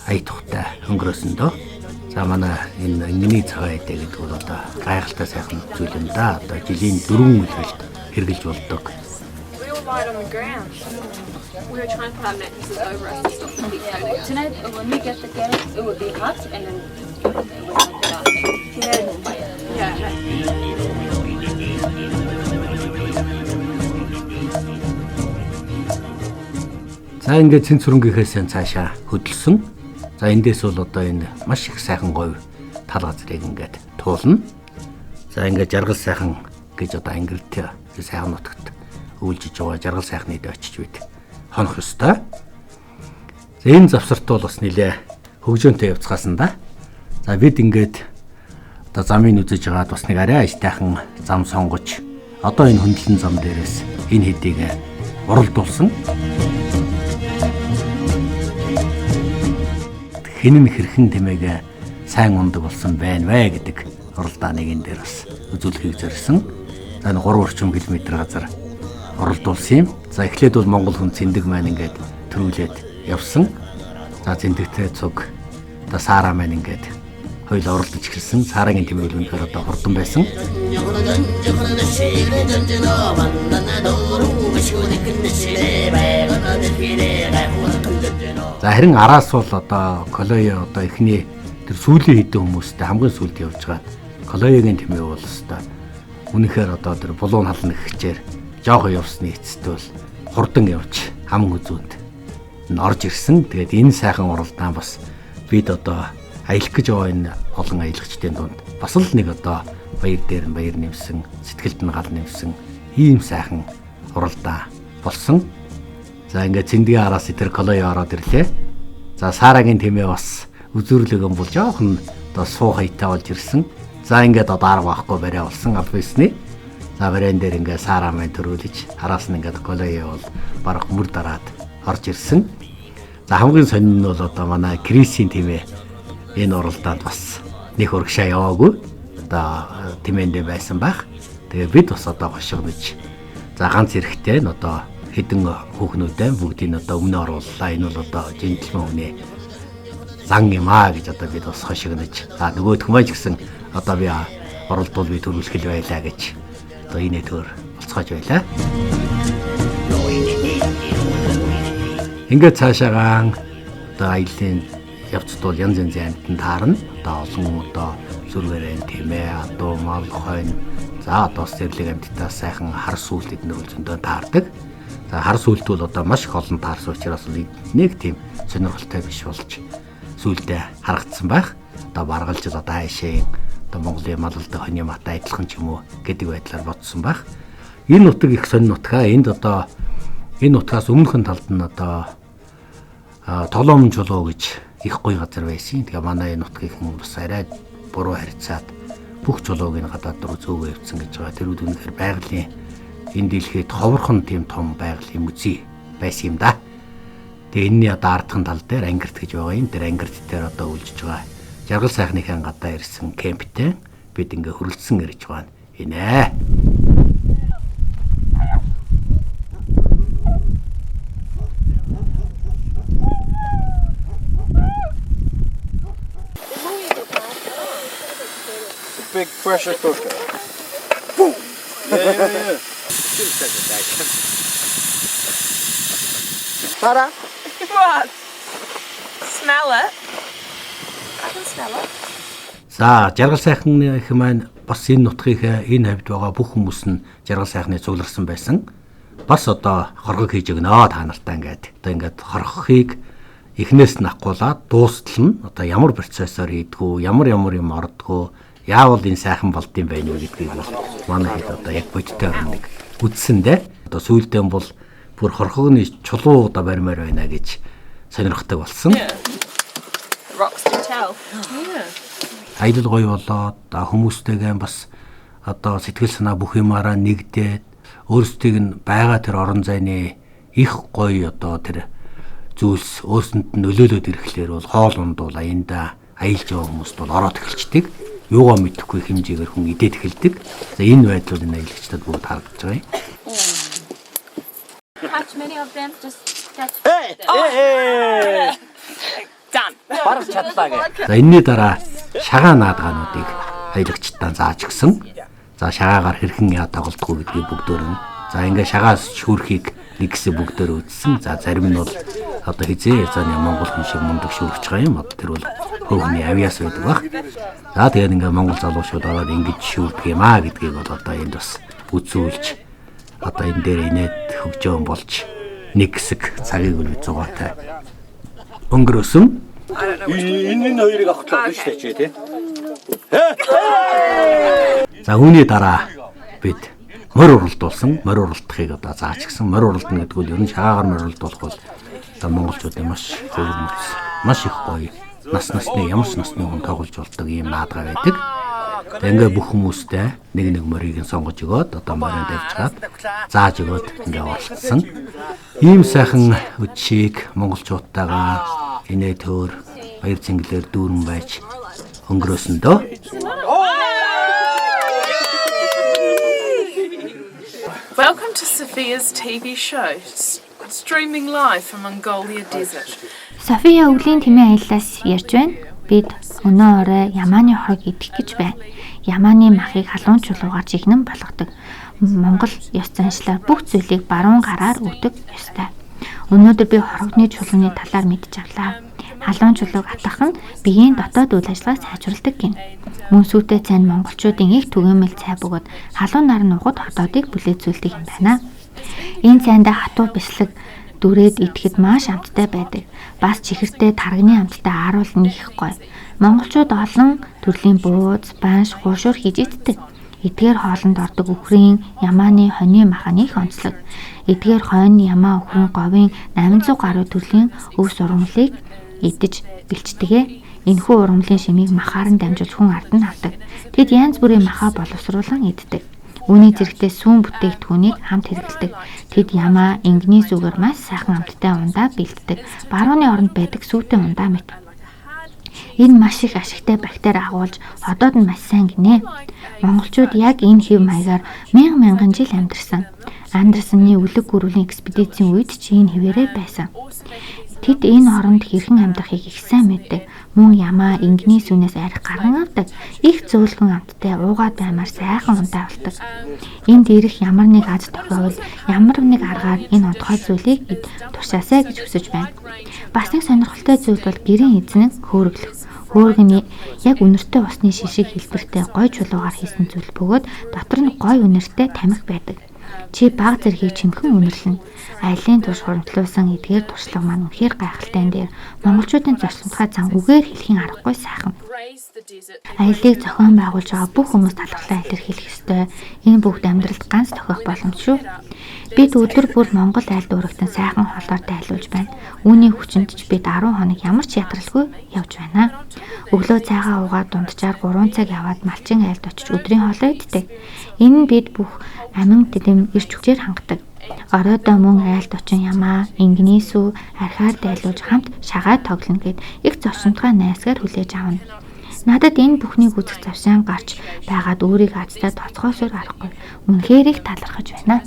ая тухтай өнгөрөөсөн дөө. За манай энэ миний цагаан эдэ гэдэг бол одоо гайхалтай сайхан зүйл юм да. Одоо жилийн 4 үлрэлт хэрглэж болдог.
We all lied on the ground. We were trying to put our mattresses over us to stop the heat turning up.
Tonight, when we get the gas, it will be hot and then it will not get out.
Yeah.
За ингээд Цэнцүрэнгийнхээс цаашаа хөдөлсөн. За эндээс бол одоо энэ маш их сайхан говь тал газрыг ингээд туулна. За ингээд жаргал сайхан гэж одоо ангилт сайхан нутагт үүлжиж байгаа жаргал сайхны дэд очиж бид хонох ёстой. За энэ завсарт бол бас нэлээ хөгжөөнтэй явцгаасан да. За бид ингээд одоо замыг үзэж байгаад бас нэг арай ажтайхан зам сонгож одоо энэ хөндлөн зам дээрээс энэ хэдийг уралдуулсан. Хэн нь хэрхэн тэмээг сайн ундаг болсон байна вэ гэдэг уралдааныг энэ дээр бас үзүүлэхийг зорьсон. За 3 орчим километр газар уралдуулсан юм. За эхлээд бол монгол хүн Цэндэг маань ингээд төрүүлээд явсан. За Цэндэгтэй цуг одоо Сара маань ингээд хоёул уралдаж эхэлсэн. Сарагийн тэмээг үнэхээр одоо хурдан байсан. За харин араас бол одоо Колоё одоо эхний тэр сүүлийн хэдэн хүмүүстэй хамгийн сүүлд явж байгаа. Колоёгийн тэмээг бол өстой. Үнэхээр одоо тэр булуун хална гэхчээр жоохон явсны эцэст бол хурдан явж хаман үзүүнд нь орж ирсэн. Тэгээд энэ сайхан уралдаан бас бид одоо аялах гэж байгаа энэ олон аялагчдын дунд бас л нэг одоо баяр дээр нь баяр нэмсэн, сэтгэлд нь гал нэмсэн ийм сайхан уралдаан болсон. За ингээд Цэндгийн араас тэр Колоё ороод ирлээ. За Сарагийн тэмээ бас үзүүрлэгэн бол жоохон одоо суу хаятай болж ирсэн. За ингээд одоо арга байхгүй барай болсон аль бисний. За барайн дээр ингээд Сара маань төрүүлж араас нь ингээд Колоё бол бараг мөр дараад орж ирсэн. За хамгийн сонин нь бол одоо манай Крисийн тэмээ энэ уралдаанд бас нэг урагшаа яваагүй. Одоо тэмээндээ байсан байх. Тэгээ бид бас одоо гошигнож за ганц эрэхтэй нь одоо хэдэн хүүхнүүдээ бүгдийг одоо өмнө орууллаа. Энэ бол одоо жентэлмен хүний зан юм аа гэж одоо бид бас хошигнож. За нөгөөх маань ч гэсэн одоо би оролдвол би төрүүлэх л байлаа гэж одоо энэ төр болцоож байлаа. Ингээд цаашаагаан одоо аяллаа явцд бол янз янзын амьтан таарна. Одоо олон одоо сүргээрэн тэмээ, адуу, мал, хонь. За одоо сэрлэг амьтдаас сайхан хар сүулт эднэр бол зөндөө таардаг. За хар сүулт бол одоо маш их олон таарсан учраас нэг тийм сонирхолтой биш болж сүулдэ харагдсан байх. Одоо баргалж одоо хайшаа одоо Монголын малалдаг хонь матай адилхан ч юм уу гэдэг байдлаар бодсон байх. Энэ нутаг их сонь нутгаа. Энд одоо энэ нутгаас өмнөхөн талд нь одоо Толоомн чулуу гэж их гоё газар байсан. Тэгээ манай энэ нутгийн бас арай буруу харьцаад бүх чулууг нь гадаад руу зөөгөө явцсан гэж байгаа. Тэр үед үнэхээр байгалийн энэ дэлхийд ховорхон тийм том байгалийн музей байсан юм да. Тэгээ энэний одоо ардхан тал дээр Ангирт гэж байгаа юм. Тэр Ангирт дээр одоо үлжиж байгаа. Жаргал сайхныхаа гадаа ирсэн кемптэй бид ингээ хөрөлдсөн ирж байгаа нь энэ.
Big pressure cooker. Boom! Yeah. Sarah?
What? Smell it. I can smell it.
За жаргал сайхан их маань бас энэ нутгийн энэ хавьд байгаа бүх хүмүүс нь жаргал сайхны цугларсан байсан. Бас одоо хоргог хийж өгнө та нартай ингээд. Одоо ингээд хорхохыг эхнээс нь авахгуулаад дуустал нь одоо ямар процессор хийдгүү, ямар ямар юм ордгоо, яавал энэ сайхан болдсон байх вэ гэдгийг бол манай хэд одоо яг бодиттой нэг үтсэндээ одоо сүүлдээ бол бүр хорхогны чулуу одоо барьмаар байна гэж сонирхдаг болсон. Аялал гоё болоод хүмүүстэйгээ бас одоо сэтгэл санаа бүх юмараа нэгдээд өөрсдийг нь байгаа тэр орон зайны их гоё одоо тэр зүйлс өөрсөнд нь нөлөөлөд ирэхлээр бол хоол ундуул аянда аялж байгаа хүмүүст бол ороод эхэлчдэг. Юугаа мэдэхгүй хэмжээгээр хүн идээд эхэлдэг. За энэ байдлууд энэ аялагчдад бүгд харагдаж байгаа юм.
Touch many of them, just touch.
Hey! Hey!
Done.
Бараг чадлаа гэ.
За энэний дараа шагаа наадгаануудыг аялагчдаа зааж гисэн. За шагаагаар хэрхэн яа тоглодгоо гэдгийг бүгдөөр нь. За ингээ шагаас шүүрхийг нэг хэсэг бүгдөөр үзсэн. За зарим нь бол одоо хизээ заны монгол хүн шиг мундаг шүүрч байгаа юм. Одоо тэр бол хөөхний авьяас байдаг баг. За тэгээд ингээ монгол залуучууд ороод ингэж шүүрдэг юм аа гэдгийг бол одоо энд бас үзүүлж одоо энэ дээр инээд хөгжөөн болж Нэг хэсэг цагийг үл зугаатай өнгөрөөсөн. Энэ хоёрыг авах талаа шүү дээ чи тий. За үүний дараа бид морь уралдуулсан. Морь уралдахыг одоо зааж гисэн. Морь уралдана гэдэг нь ер нь шагаагаар морь уралдуулах бол одоо монголчуудын маш хөвгмөц, маш их гоё нас насны ямар ч насны хүн тоглож болдог ийм наадгаа байдаг. Тэгээ ингээ бүх хүмүүстэй нэг нэг морийг нь сонгож өгөөд одоо морин тавьчихад зааж өгөөд ингээ оролцсон. Ийм сайхан үдшийг монголчуудтайгаа инээ төөр баяр цэнгэлээр дүүрэн байж өнгөрөөсөн дөө.
Welcome to Sophia's TV show, streaming live from Mongolia Desert.
София өвлийн тэмээ аяллаас ярьж байна. Бид өнөө орой Ямааны хорог идэх гэж байна. Ямааны махыг халуун чулуугаар жигнэн болгодог. Монгол ёс заншлаар бүх зүйлийг баруун гараар өгдөг ёстой. Өнөөдөр би хорогны чулууны талаар мэдэж авлаа. Халуун чулууг атгах нь биеийн дотоод үйл ажиллагааг сайжруулдаг гин. Мөн сүйтэй цай нь монголчуудын их түгээмэл цай бөгөөд халуун нар нь угад хотоодыг бүлээцүүлдэг юм байна. Энэ цайндаа хатуу бислэг дүрээд идэхэд маш амттай байдаг. Бас чихэртэй тарганы амттай ааруул нь их гоё. Монголчууд олон төрлийн бууз, банш, хуушуур хийж иддэг. Эдгээр хоолнд ордог үхрийн, ямааны, хонины мах нь их онцлог. Эдгээр хонь, ямаа, үхрийн, говийн 800 гаруй төрлийн өв сургамлыг идэж бэлчдэг. Энэхүү ургамлын шимийг махаар нь дамжуулж хүн ард нь авдаг. Тэд янз бүрийн махаа боловсруулан иддэг. Үүний зэрэгтээ сүүн бүтээгдэхүүнийг хамт хэрэглэдэг. Тэд ямаа, энгэний зүгээр маш сайхан амттай ундаа бэлддэг. Барууны оронд байдаг сүүтэй ундаа мэт. Энэ маш их ашигтай бактери агуулж ходоод нь маш сайн гинэ. Монголчууд яг энэ хэв маягаар мянган мянган жил амьдарсан. Андерсны үлэг гүрвлийн экспедицийн үед ч энэ хэвээрээ байсан. Тэд энэ оронд хэрхэн амьдрахыг их сайн мэддэг. Мөн ямаа, энгэний сүүнээс арх гарган авдаг. Их зөөлхөн амттай уугаад баймаар сайхан ундаа болдог. Энд ирэх ямар нэг аз тохиолдол, ямар нэг аргаар энэ онцгой зүйлийг бид туршаасай гэж хүсэж байна. Бас нэг сонирхолтой зүйл бол гэрийн эзэн хөөрөглөх. Хөөрг нь яг үнэртэй усны шишиг хэлбэртэй гой чулуугаар хийсэн зүйл бөгөөд дотор нь гой үнэртэй тамхи байдаг. Чи баг зэргийг чимхэн үнэрлэнэ. Аялын турш хуримтлуулсан эдгээр туршлага маань үнэхээр гайхалтай энэ дээр монголчуудын зочилтгай зан үгээр хэлхийн аргагүй сайхан. Аяллыг зохион байгуулж байгаа бүх хүмүүс талархлаа илэрхийлэх ёстой. Энэ бүгд амьдралд ганц тохиох боломж шүү. Бид өдөр бүр Монгол айлд уурагтан сайхан хоолоор дайлуулж байна. Үүний хүчинд ч бид 10 хоног ямар ч ядралгүй явж байна. Өглөө цайгаа уугаад дунджаар 3 цаг яваад малчин айлд очиж өдрийн хоолоо иддэг. Энэ нь бид бүх амин дэдэм эрч хүчээр хангадаг. Оройдоо мөн айлд очин ямаа, энгэний сүү, архиар дайлуулж хамт шагаа тоглоно гэд их зочинтойгоо найсгаар хүлээж авна. Надад энэ бүхнийг үзэх завшаан гарч байгаад өөрийг азтай тоцгоосоор аргагүй. Үнэхээр их талархаж байна.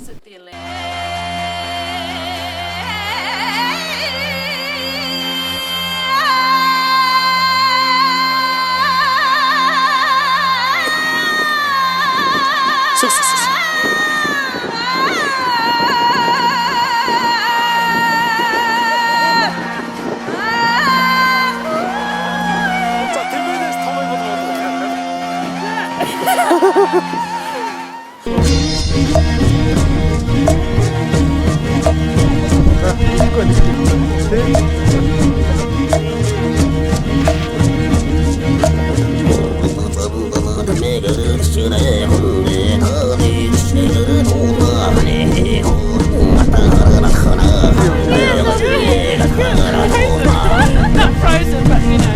Not frozen, but you know.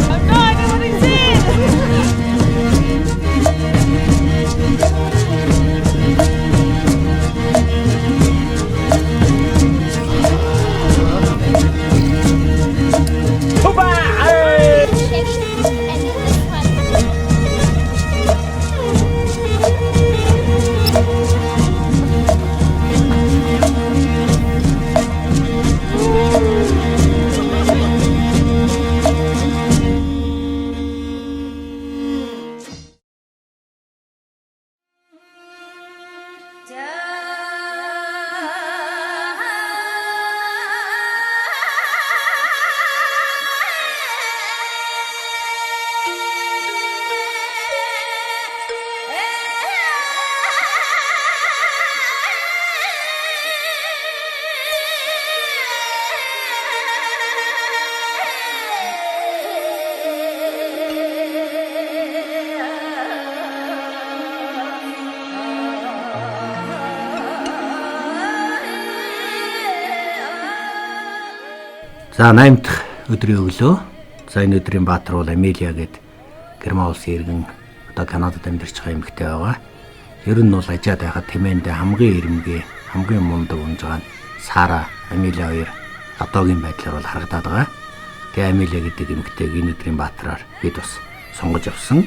I've no idea what he said.
За 8 дахь өдрийн өглөө. За энэ өдрийн баатар бол Амелия гээд Герман улсын иргэн одоо Канадад амьдарч байгаа эмэгтэй байгаа. Ер нь бол ажаад байхад тэмээндээ хамгийн ирэмгээ, хамгийн мундаг унж байгаа нь Сара, Амелия хоёр одоогийн байдлаар бол харагдаад байгаа. Тэгээ Амелия гэдэг эмэгтэйг энэ өдрийн баатраар бид бас сонгож авсан.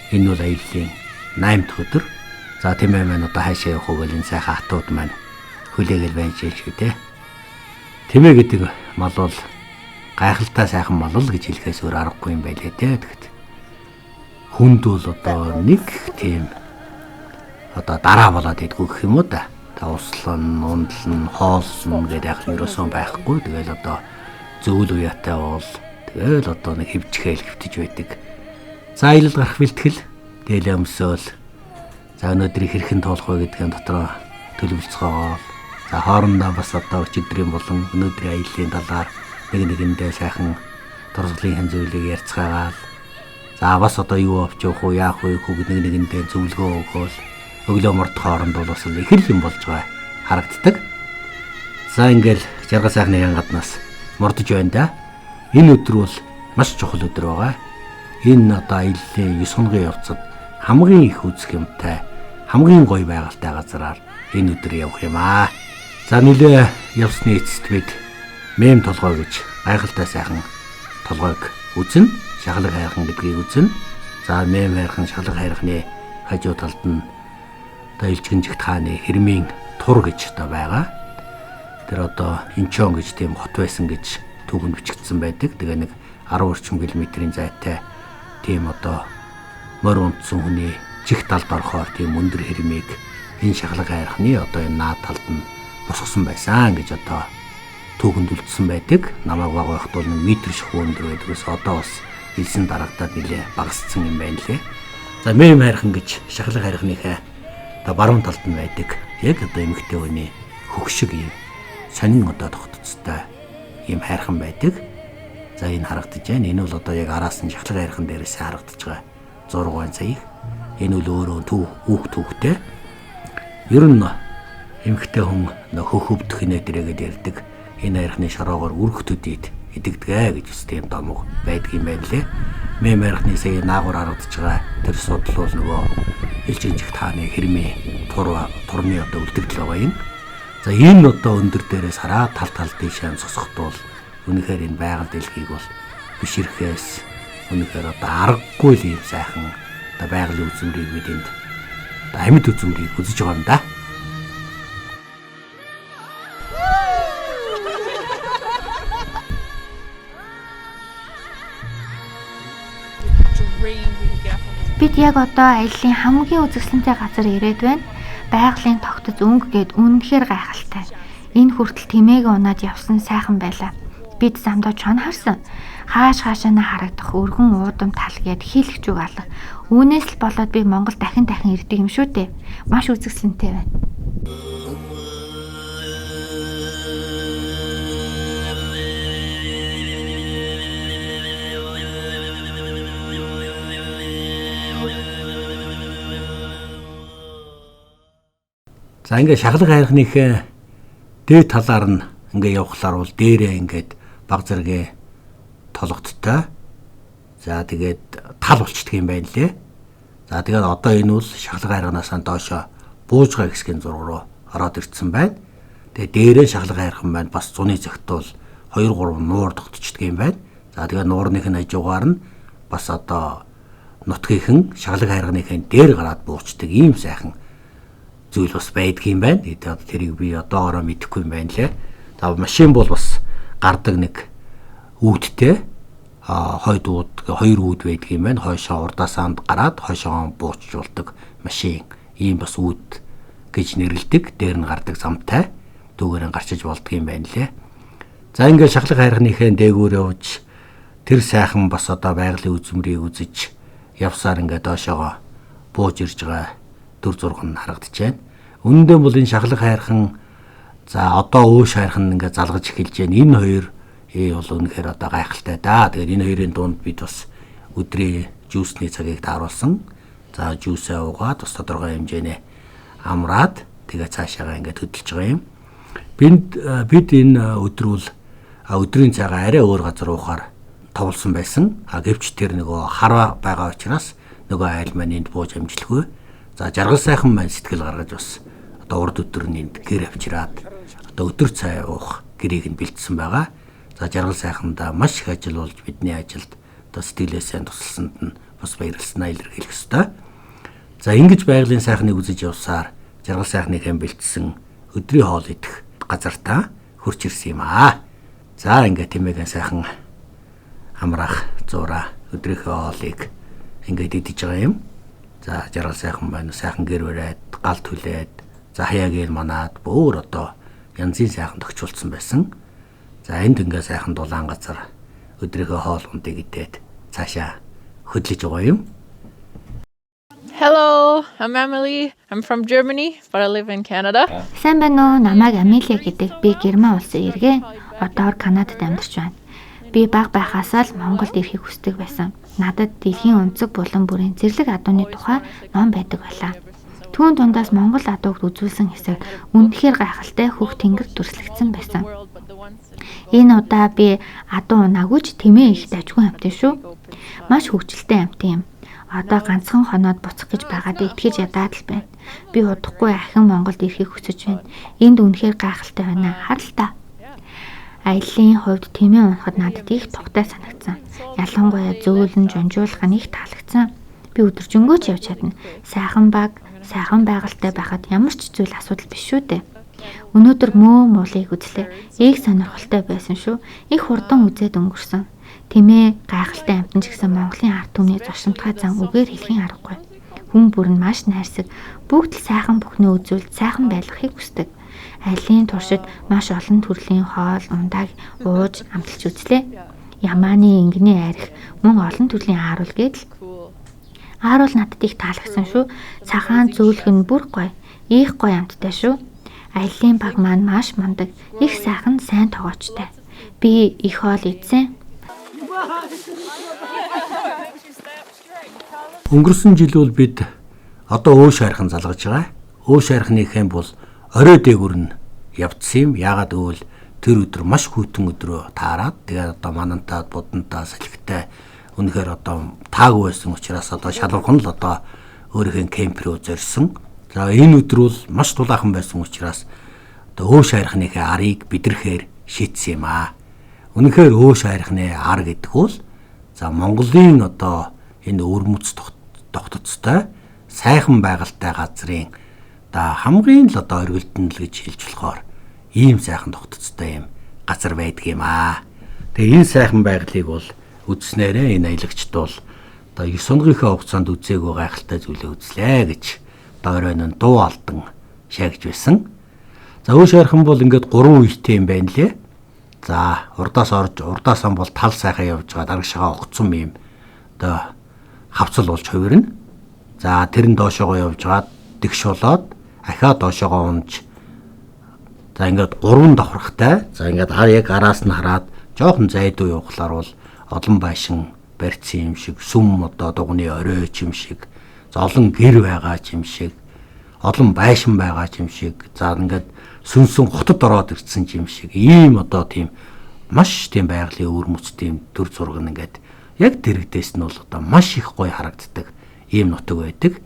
Энэ бол аяллаа 8 дахь өдөр. За тэмээ маань одоо хаашаа явах вэ гэл энэ сайхан хатууд маань хүлээгээл байж шүү дээ. Тэмээ гэдэг мал бол гайхалтай сайхан мал л гэж хэлэхээс өөр аргагүй юм байлээ те. Тэгэхэд хүнд бол одоо нэг тийм одоо дараа болоод идэггүй гэх юм уу да. Та услан, ундлан, хооллон гэдэг яг ерөөсөн байхгүй. Тэгэл одоо зөвл уяатай бол тэгэл одоо нэг хөвчхэл хөвтөж байдаг. За аялал гарах бэлтгэл дээлээ өмсөөл. За өнөөдрийг хэрхэн туулах вэ гэдгийн дотроо төлөвлөцгөөгөөл. За хоорондоо бас одоо өчигдрийн болон өнөөдрийн аяллаа талаар нэг нэгэндээ сайхан туршлагын зүйлийг ярьцгаагаал. За бас одоо юу авч явах уу, яах вэ хүү нэг нэгэндээ зөвлөгөө өгөөл. Өглөө морд хооронд бол бас их л юм болж байгаа харагддаг. За ингээл жаргал сайхны гаднаас мордож байна да. Энэ өдөр бол маш чухал өдөр байгаа. Энэ одоо аяллаа 9 хоногийн явцад хамгийн их үзэх юмтай, хамгийн гоё байгальтай газараар энэ өдөр явах юм аа. За нилээ явсны эцэст бид мем толгой гэж гайхалтай сайхан толгойг үзнэ. Шахлаг хайрхан гэдгийг үзнэ. За мем хайрхан, шахлаг хайрхны хажуу талд нь одоо Илжигэн жигт хааны хэрмийн тур гэж одоо байгаа. Тэр одоо Инчон гэж тийм хот байсан гэж түүхэнд бичигдсэн байдаг. Тэгээ нэг 10 орчим километрийн зайтай тийм одоо морь унтсан хүний чих талд орохоор тийм өндөр хэрмийг энэ шахлаг хайрхны одоо энэ наад талд нь босгосон байсан гэж одоо түүхэнд үлдсэн байдаг. Намайг баг байхад бол 1 метр шахуу өндөр байдгаас одоо бас элсэн дарагдаад нэлээ багассан юм байна лээ. За мем хайрхан гэж шахлаг хайрхныхаа одоо баруун талд нь байдаг. Яг одоо эмэгтэй хүний хөх шиг юм сонин одоо тогтцтой ийм хайрхан байдаг. За энэ харагдаж байна. Энэ бол одоо яг араас нь шахлаг хайрхан дээрээс харагдаж байгаа зураг байна сая. Энэ бол өөрөө төв үүх түүхтэй. Ер нь эмэгтэй хүн нөхөх хөвдөх нэ дэрээгээд ярьдаг. Энэ хайрхны шороогоор өрх төдийд идэгдэгэ гэж бас тийм домог байдаг юм байна лээ. Мем хайрхны сая наагур харагдаж байгаа тэр судлал бол нөгөө Илжигэн жигт хааны хэрмийн турны одоо үлдэгдэл байгаа юм. За энэ одоо өндөр дээрээс хараад тал тал тийшээ сосгоход бол үнэхээр энэ байгаль дэлхийг бол бишрэхээс үнэхээр одоо аргагүй л юм сайхан одоо байгалийн үзмэрийг бид энд одоо амьд үзмэрийг үзэж байгаа юм да.
Бид яг одоо аяллаа хамгийн үзэсгэлэнтэй газар ирээд байна. Байгалийн тогтоц өнгө гээд үнэхээр гайхалтай. Энэ хүртэл тэмээг унаад явсан сайхан байлаа. Бид замдаа чон харсан. Хааш хаашаа нь харагдах өргөн уудам тал гээд хийлэгч үг алга. Үүнээс л болоод би Монгол дахин дахин ирдэг юм шүү дээ. Маш үзэсгэлэнтэй байна.
За ингээд шахлаг хайрхныхээ дээд талаар нь ингээд явхлаар бол дээрээ ингээд баг зэргийн толготтой. За тэгээд тал болчдөг юм байна лээ. За тэгээд одоо энэ бол шахлаг хайрханаас доошо бууж байгаа хэсгийн зураг руу ороод ирсэн байна. Тэгээд дээрээ шахлаг хайрхан байна. Бас зуны цагт бол 2 3 нуур тогтчдөг юм байна. За тэгээд нуурных нь хажуугаар нь бас одоо нутгийнхэн шахлаг хайрханыхын дээр гараад буучдаг ийм сайхан зүйл бас байдгийн байна. Тэгээд тэрийг би одоогороо мэдэхгүй юм байна лээ. За машин бол бас гардаг нэг үүдтэй хойд үүд хоёр үүд байдаг юм байна. Хойшоо урдаасаа гараад хойшоо буучж болдог машин ийм бас үүд гэж нэрлэдэг. Дээр нь гардаг замтай дүүгээр нь гарчиж болдог юм байна лээ. За ингээд шахлаг хайрхныхээ дээгүүр явж тэр сайхан бас одоо байгалийн үзмэрийг үзэж явсаар ингээд доошоогоо бууж ирж байгаа дүр зураг нь харагдаж байна. Үнэндээ бол энэ шахлаг хайрхан за одоо өөш хайрхан ингээд залгаж эхэлж байна. Энэ хоёр бол үнэхээр одоо гайхалтай да. Тэгээд энэ хоёрын дунд бид бас өдрийн жүүсний цагийг тааруулсан. За жүүсээ уугаад бас тодорхой хэмжээний амраад тэгээ цаашаагаа ингээд хөдөлж байгаа юм. Бид энэ өдөр бол Өдрийн цайгаа арай өөр газар уухаар товлсон байсан. Гэвч тэр нөгөө хараа байгаа учраас нөгөө айл маань энд бууж амжилгүй. За жаргал сайхан маань сэтгэл гаргаж бас одоо урд өдөр нь энд гэр авчираад одоо өдөр цай уух гэрийг нь бэлдсэн байгаа. За жаргал сайхандаа маш их ажил болж бидний ажилд одоо сэтгэлээ сайн тусалсанд нь бас баярлалснаа илэрхийлэх ёстой. За ингэж байгалийн сайхныг үзэж явсаар жаргал сайхныхаа бэлдсэн өдрийн хоол идэх газартаа хурч ирсэн юм аа. За ингээд тэмээхэн сайхан амраах зураа өдрийнхөө хоолыг ингээд идэж байгаа юм. За жаргал сайхан байна. Сайхан гэр бариад, гал түлээд, за хаяагийн манаад бүр одоо янзын сайхан тохиолдсон байсан. За энд ингээ сайхан дулаан газар өдрийнхөө хоол ундыг идээд цаашаа хөдлөж байгаа юм.
Hello, I'm Emily. I'm from Germany, but I live in Canada.
Сайн байна уу? Намайг Амелия гэдэг. Би Герман улсын иргэн. Одоор Канадад амьдарч байна. Би бага байхаасаа л Монголд ирэхийг хүсдэг байсан. Надад дэлхийн өнцөг булан бүрийн зэрлэг адууны тухай ном байдаг байлаа. Түүн дундаас Монгол адууг үзүүлсэн хэсэг үнэхээр гайхалтай хөх тэнгэр дүрслэгдсэн байсан. Энэ удаа би адуу унаагүй ч тэмээ их дажгүй амьтан шүү. Маш хөгжилтэй амьтан юм. Одоо ганцхан хоноод буцах гэж байгаадаа итгэж ядаад л байна. Би удахгүй ахин Монголд ирэхийг хүсэж байна. Энд үнэхээр гайхалтай байна. Хар л та. Аяллаа хувьд тэмээ унахад надад их тухтай санагдсан. Ялангуяа зөөлөн жонжуулах нь их таалагдсан. Би өдөржингөө ч явж чадна. Сайхан баг, сайхан байгальтай байхад ямар ч зүйл асуудал биш шүү дээ. Өнөөдөр мөө муулыг үзлээ. Их сонирхолтой байсан шүү. Их хурдан үзээд өнгөрсөн. Тэмээ гайхалтай амьтан ч гэсэн Монголын ард түмний зуршимтгай зан үгээр хэлхийн аргагүй. Хүн бүр нь маш найрсаг, бүгд л сайхан бүхнээ үзүүлж сайхан байлгахыг хүсдэг. Аяллаа туршид маш олон төрлийн хоол, ундааг ууж амталж үзлээ. Ямааны ингэний арх, мөн олон төрлийн ааруул гэдэл. Ааруул надад их таалагдсан шүү. Цагаан зөөлх нь бүр гоё. Их гоё амттай шүү. Аяллаа баг маань маш мундаг, их сайхан сайн тогоочтой. Би их хоол идсэн.
Өнгөрсөн жил бол бид одоо өөш хайрхан залгаж байгаа. Өөш хайрхныхээ бол орой дээгүр нь явдсан юм. Яагаад гэвэл тэр өдөр маш хүйтэн өдрөө таарад тэгээд одоо манантаа будантаа салхитай үнэхээр одоо таагүй байсан учраас одоо шалгархан л одоо өөрийнхөө кемп рүү зорьсон. За энэ өдөр бол маш тулаахан байсан учраас одоо өөш хайрхныхээ арыг бидрэхээр шийдсэн юм аа. Үнэхээр өөш хайрхны ар гэдэг бол за Монголын одоо энэ өвөрмөц тогтцтой сайхан байгальтай газрын одоо хамгийн л одоо оргилдон л гэж хэлж болохоор ийм сайхан тогтцтой юм газар байдаг юм аа. Тэгээ энэ сайхан байгалыг бол үзснээрээ энэ аялагчд бол одоо 9 хоногийн хугацаанд үзээгүй гайхалтай зүйлээ үзлээ гэж одоо оройн нь дуу алдан шаагж байсан. За өөш хайрхан бол ингээд 3 үетэй юм байна лээ. За урдаас орж урдаасаа бол тал сайхан явж байгаа дарагшаага огцом юм одоо хавцал болж хувирна. За тэр нь доошоогоо явж гаад дэгш болоод ахиа доошоогоо унж за ингээд 3 давхархтай. За ингээд яг араас нь хараад жоохон зайдуу явхлаар бол олон байшин барьсан юм шиг, сүм одоо дугны орой ч юм шиг, за олон гэр байгаа ч юм шиг, олон байшин байгаа ч юм шиг. За ингээд сүнсэн хотод ороод ирсэн ч юм шиг ийм одоо тийм маш тийм байгалийн өвөрмөц тийм төр зураг нь ингээд яг дэрэгдээс нь бол одоо маш их гоё харагддаг ийм нутаг байдаг.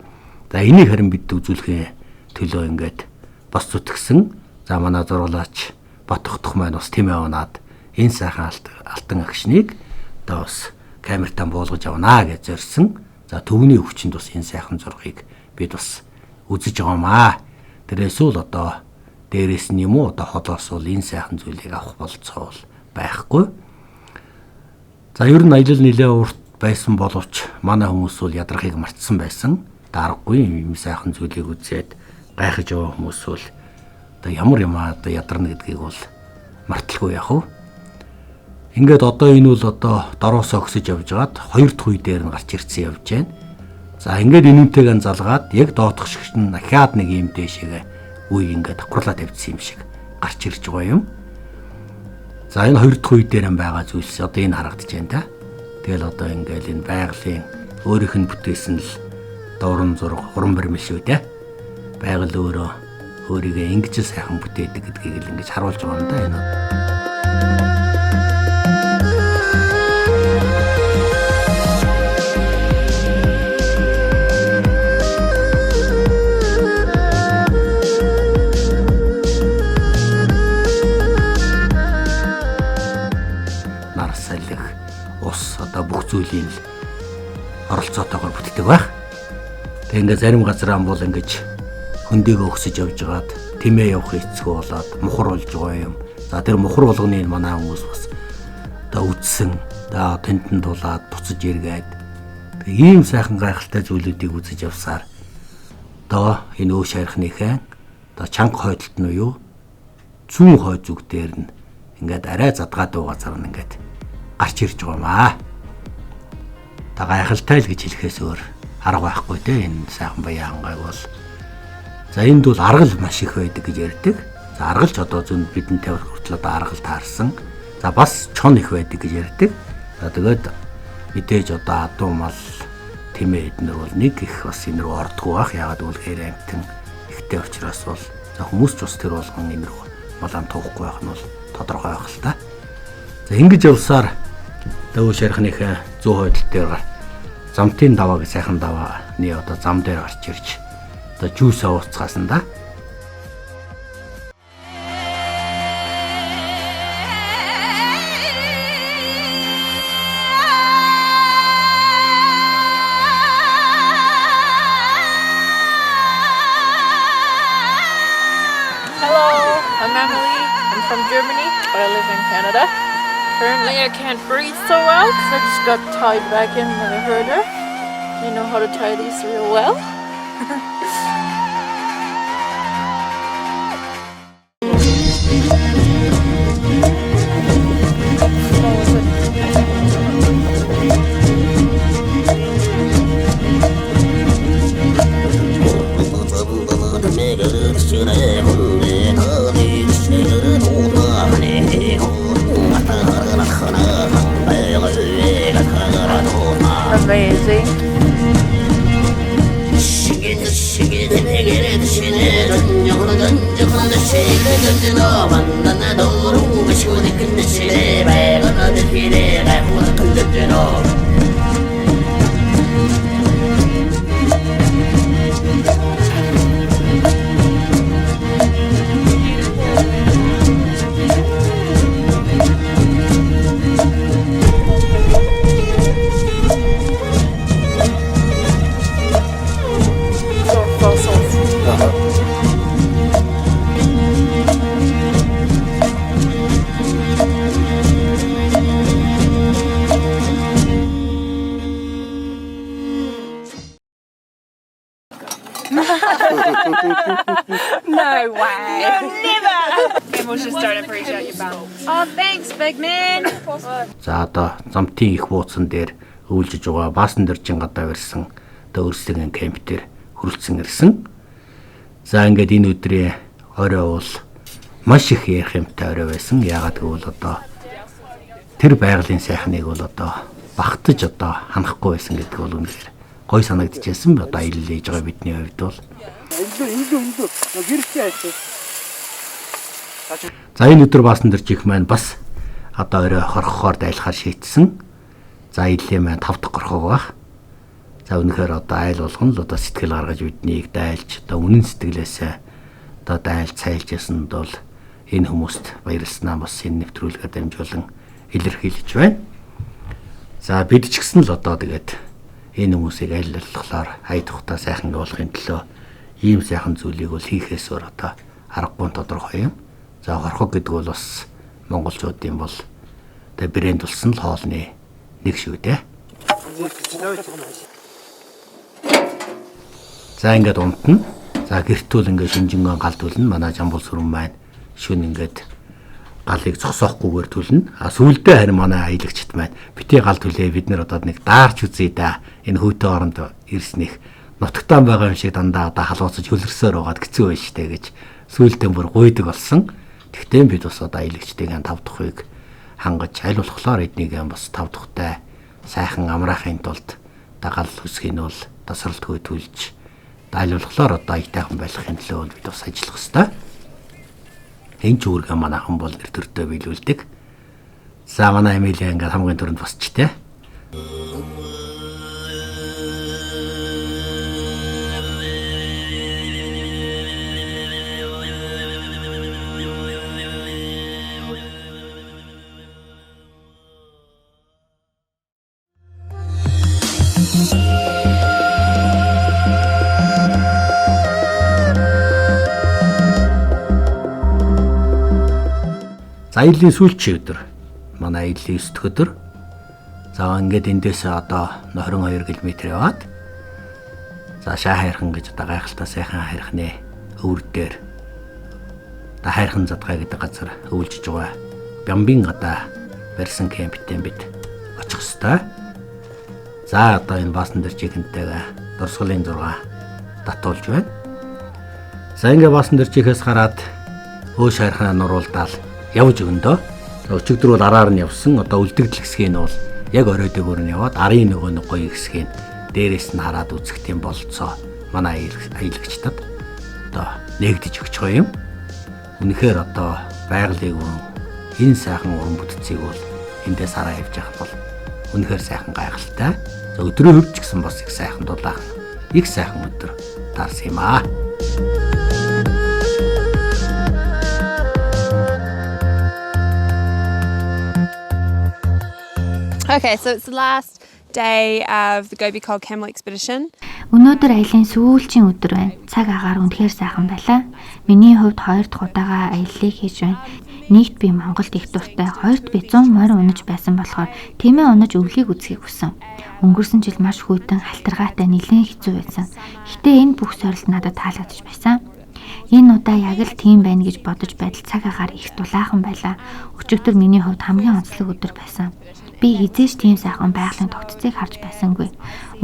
За энийг харин бид үзүүлэхийн төлөө ингээд бас зүтгэсэн. За манай зураглаач Батхдох маань бас тэмээ унаад энэ сайхан алтан агшныг одоо бас камертаа буулгаж авнаа гэж зорьсон. За төвний өвчнөд бас энэ сайхан зургийг бид бас үзэж байгаамаа. Тэрээс үл одоо дээрээс нь юм уу одоо холоос бол энэ сайхан зүйлийг авах болцоо бол байхгүй. За ер нь аялал нэлээ урт байсан боловч манай хүмүүс бол ядрахыг мартсан байсан. Даргагүй юм сайхан зүйлийг үзээд гайхаж яваа хүмүүс бол одоо ямар юм аа одоо ядарна гэдгийг бол марталгүй яах вэ? Ингээд одоо энэ бол одоо дороосоо өксөж явж байгаад хоёр дахь үе дээр нь гарч ирсэн явж байна. За ингээд энэнтэйгэн залгаад яг доотх шигт нь дахиад нэг юм дээшээгээ үе ингээд давхарлаа тавьчихсан юм шиг гарч ирж байгаа юм. За энэ хоёр дахь үе дээр байгаа зүйлс одоо энэ харагдаж байна та. Тэгэл одоо ингээд энэ байгалийн өөрийнх нь бүтээсэн л дуран зураг уран баримл шүү дээ. Байгаль өөрөө өөрийгөө ингэж сайхан бүтээдэг гэдгийг л ингэж харуулж байгаа юм да энэ. зүйлийн л оролцоотойгоор бүтдэг байх. Тэг ингээд зарим газар ам бол ингэж хөндийгөө өксөж явж байгаад тэмээ явах хэцүү болоод мухар болж байгаа юм. За тэр мухар болгоны манай хүмүүс бас одоо үдсэн, одоо тэнтэн тулаад буцаж эргээд тэг ийм сайхан гайхалтай зүйлүүдийг үзэж явсаар одоо энэ өө шархныхаа одоо чанга хойдолт нь юу зүүн хойд зүг дээр нь ингээд арай задгаа дуу газар нь ингээд гарч ирж байгаа юм аа. Та гайхалтай л гэж хэлэхээс өөр арга байхгүй те энэ сайхан баян хангайг бол. За энд бол аргал маш их байдаг гэж ярьдаг. За аргалч одоо зүүн бидэнтэй хүртэл одоо аргал таарсан. За бас чон их байдаг гэж ярьдаг. За тэгээд мэдээж одоо адуу мал тэмээ эднэр бол нэг их бас энэ рүү ордгоо байх. Яагаад гэвэл хэр амтан ихтэй учраас бол за хүмүүс ч бас тэр болгон энэ рүү малан туухгүй байх нь бол тодорхой байх л та. За ингэж явсаар дөө шархныхаа зүүн хойдол дээр замтын даваа гэж сайхан давааны одоо зам дээр гарч ирж одоо жүүсээ ууцгаасан да.
Hello, I'm Emily. I'm from Germany, but I live in Canada. Currently, I can't breathe so well because I just got tied back in by the herder. They know how to tie these real well. Amazing. So fossils.
No way. No, never.
Camels just don't appreciate your bum.
Oh, thanks, big man.
За одоо замтын их бууцан дээр өвлжиж байгаа баасан дэржин гадаа ирсэн одоо өөрсдийн кемп дээр хүрэлцэн ирсэн. За ингээд энэ өдрийн орой бол маш их ярих юмтай орой байсан. Яагаад гэвэл одоо тэр байгалийн сайхныг бол одоо багтаж одоо ханахгүй байсан гэдэг бол үнэхээр гой санагдчихсэн. Одоо аялал хийж байгаа бидний хувьд бол. За энэ өдөр баасан дэржих маань бас одоо орой хорхохоор дайлахаар шийдсэн. За аяллаа маань 5 дахь горхог байх. За үнэхээр одоо айл болгон л одоо сэтгэл гаргаж биднийг дайлж одоо үнэн сэтгэлээсээ одоо дайлж цайлж ясанд бол энэ хүмүүст баярласнаа бас энэ нэвтрүүлгээр дамжуулан илэрхийлж байна. За бид ч гэсэн л одоо тэгээд энэ хүмүүсийг аль болохоор ая тухтаа сайхан явуулахын төлөө ийм сайхан зүйлийг бол хийхээс өөр одоо аргагүй тодорхой юм. За хорхог гэдэг бол бас монголчуудын бол одоо брэнд болсон л хоолны нэг шүү дээ. За ингээд унтна. За гэртүүл ингээд шинжингэн гал түлнэ. Манай Жамбул сүрэн маань шүн ингээд галыг зогсоохгүйгээр түлнэ. А сүүлдээ харин манай аялагчд маань битгий гал түлээ бид нэр одоо нэг даарч үзье да. Энэ хөөтөө оронд ирснийх нутагтаан байгаа юм шиг дандаа одоо халууцаж хөлөрсөөр байгаад хэцүү байж штэ гэж сүүлдээ бүр гуйдаг болсон. Тэгтээ бид бас одоо аялагчдыг тав дахыг хангаж аль болохоор эднийг бас тав дахтай сайхан амраахын тулд дагаал хүсгийг нь бол тасралтгүй түлж аль болохоор одоо аятайхан байхын төлөө бол бид бас ажиллах ёстой. Энэ ч үүргээ манайхан бол нэр төртөө биелүүлдэг. За манай Эмилия ингээд хамгийн түрүүнд босч тээ. За аяллаа сүүлчийн өдөр. Манай аяллаа 9 дахь өдөр. За ингээд эндээс одоо 22 км яваад за Шаа хайрхан гэж одоо гайхалтай сайхан хайрхны өвөр дээр одоо хайрхан задгай гэдэг газар өвлжиж байгаа. Бямбын гадаа барьсан кемптэй бид очих ёстой. За одоо энэ баасан дээр чихэнтэйгээ дурсгалын 6 татуулж байна. За ингээ баасан дээр чихээс гараад өөш хайрханаа нуруулдаал явж өгөндөө. Өчигдөр бол араар нь явсан. Одоо үлдэгдэл хэсгийг нь бол яг орой дээгүүр нь яваад арын нөгөө нэг гоё хэсгийг дээрээс нь хараад үзэх тийм болцоо манай аялагчдад одоо нээгдэж өгч байгаа юм. Үнэхээр одоо байгалыг энэ сайхан уран бүтцийг бол эндээс хараа явж явах бол үнэхээр сайхан гайхалтай. За өдрийн хувьд ч гэсэн бас их сайхан дулаахан, их сайхан өдөр таарсан юм аа.
Okay, so it's the last day of the Gobi Cold Camel Expedition.
Өнөөдөр аялын сүүлчийн өдөр байна. Цаг агаар үнэхээр сайхан байлаа. Миний хувьд хоёр дахь удаага аяллыг хийж байна. Нэгт би Монголд их дуртай, хоёрт би 100 морь унаж байсан болохоор тэмээ унаж өвлийг үзхийг хүссэн. Өнгөрсөн жил маш хүйтэн, халтаргаатай, нэлээн хэцүү байсан. Гэтэ энэ бүх сорилт надад таалагдж байсан. Энэ удаа яг л тийм байна гэж бодож байдал цаг агаар их дулаахан байлаа. Өчигдөр миний хувьд хамгийн онцлог өдөр байсан. Би хэзээ ч тийм сайхан байгалийн тогтцыг харж байсангүй.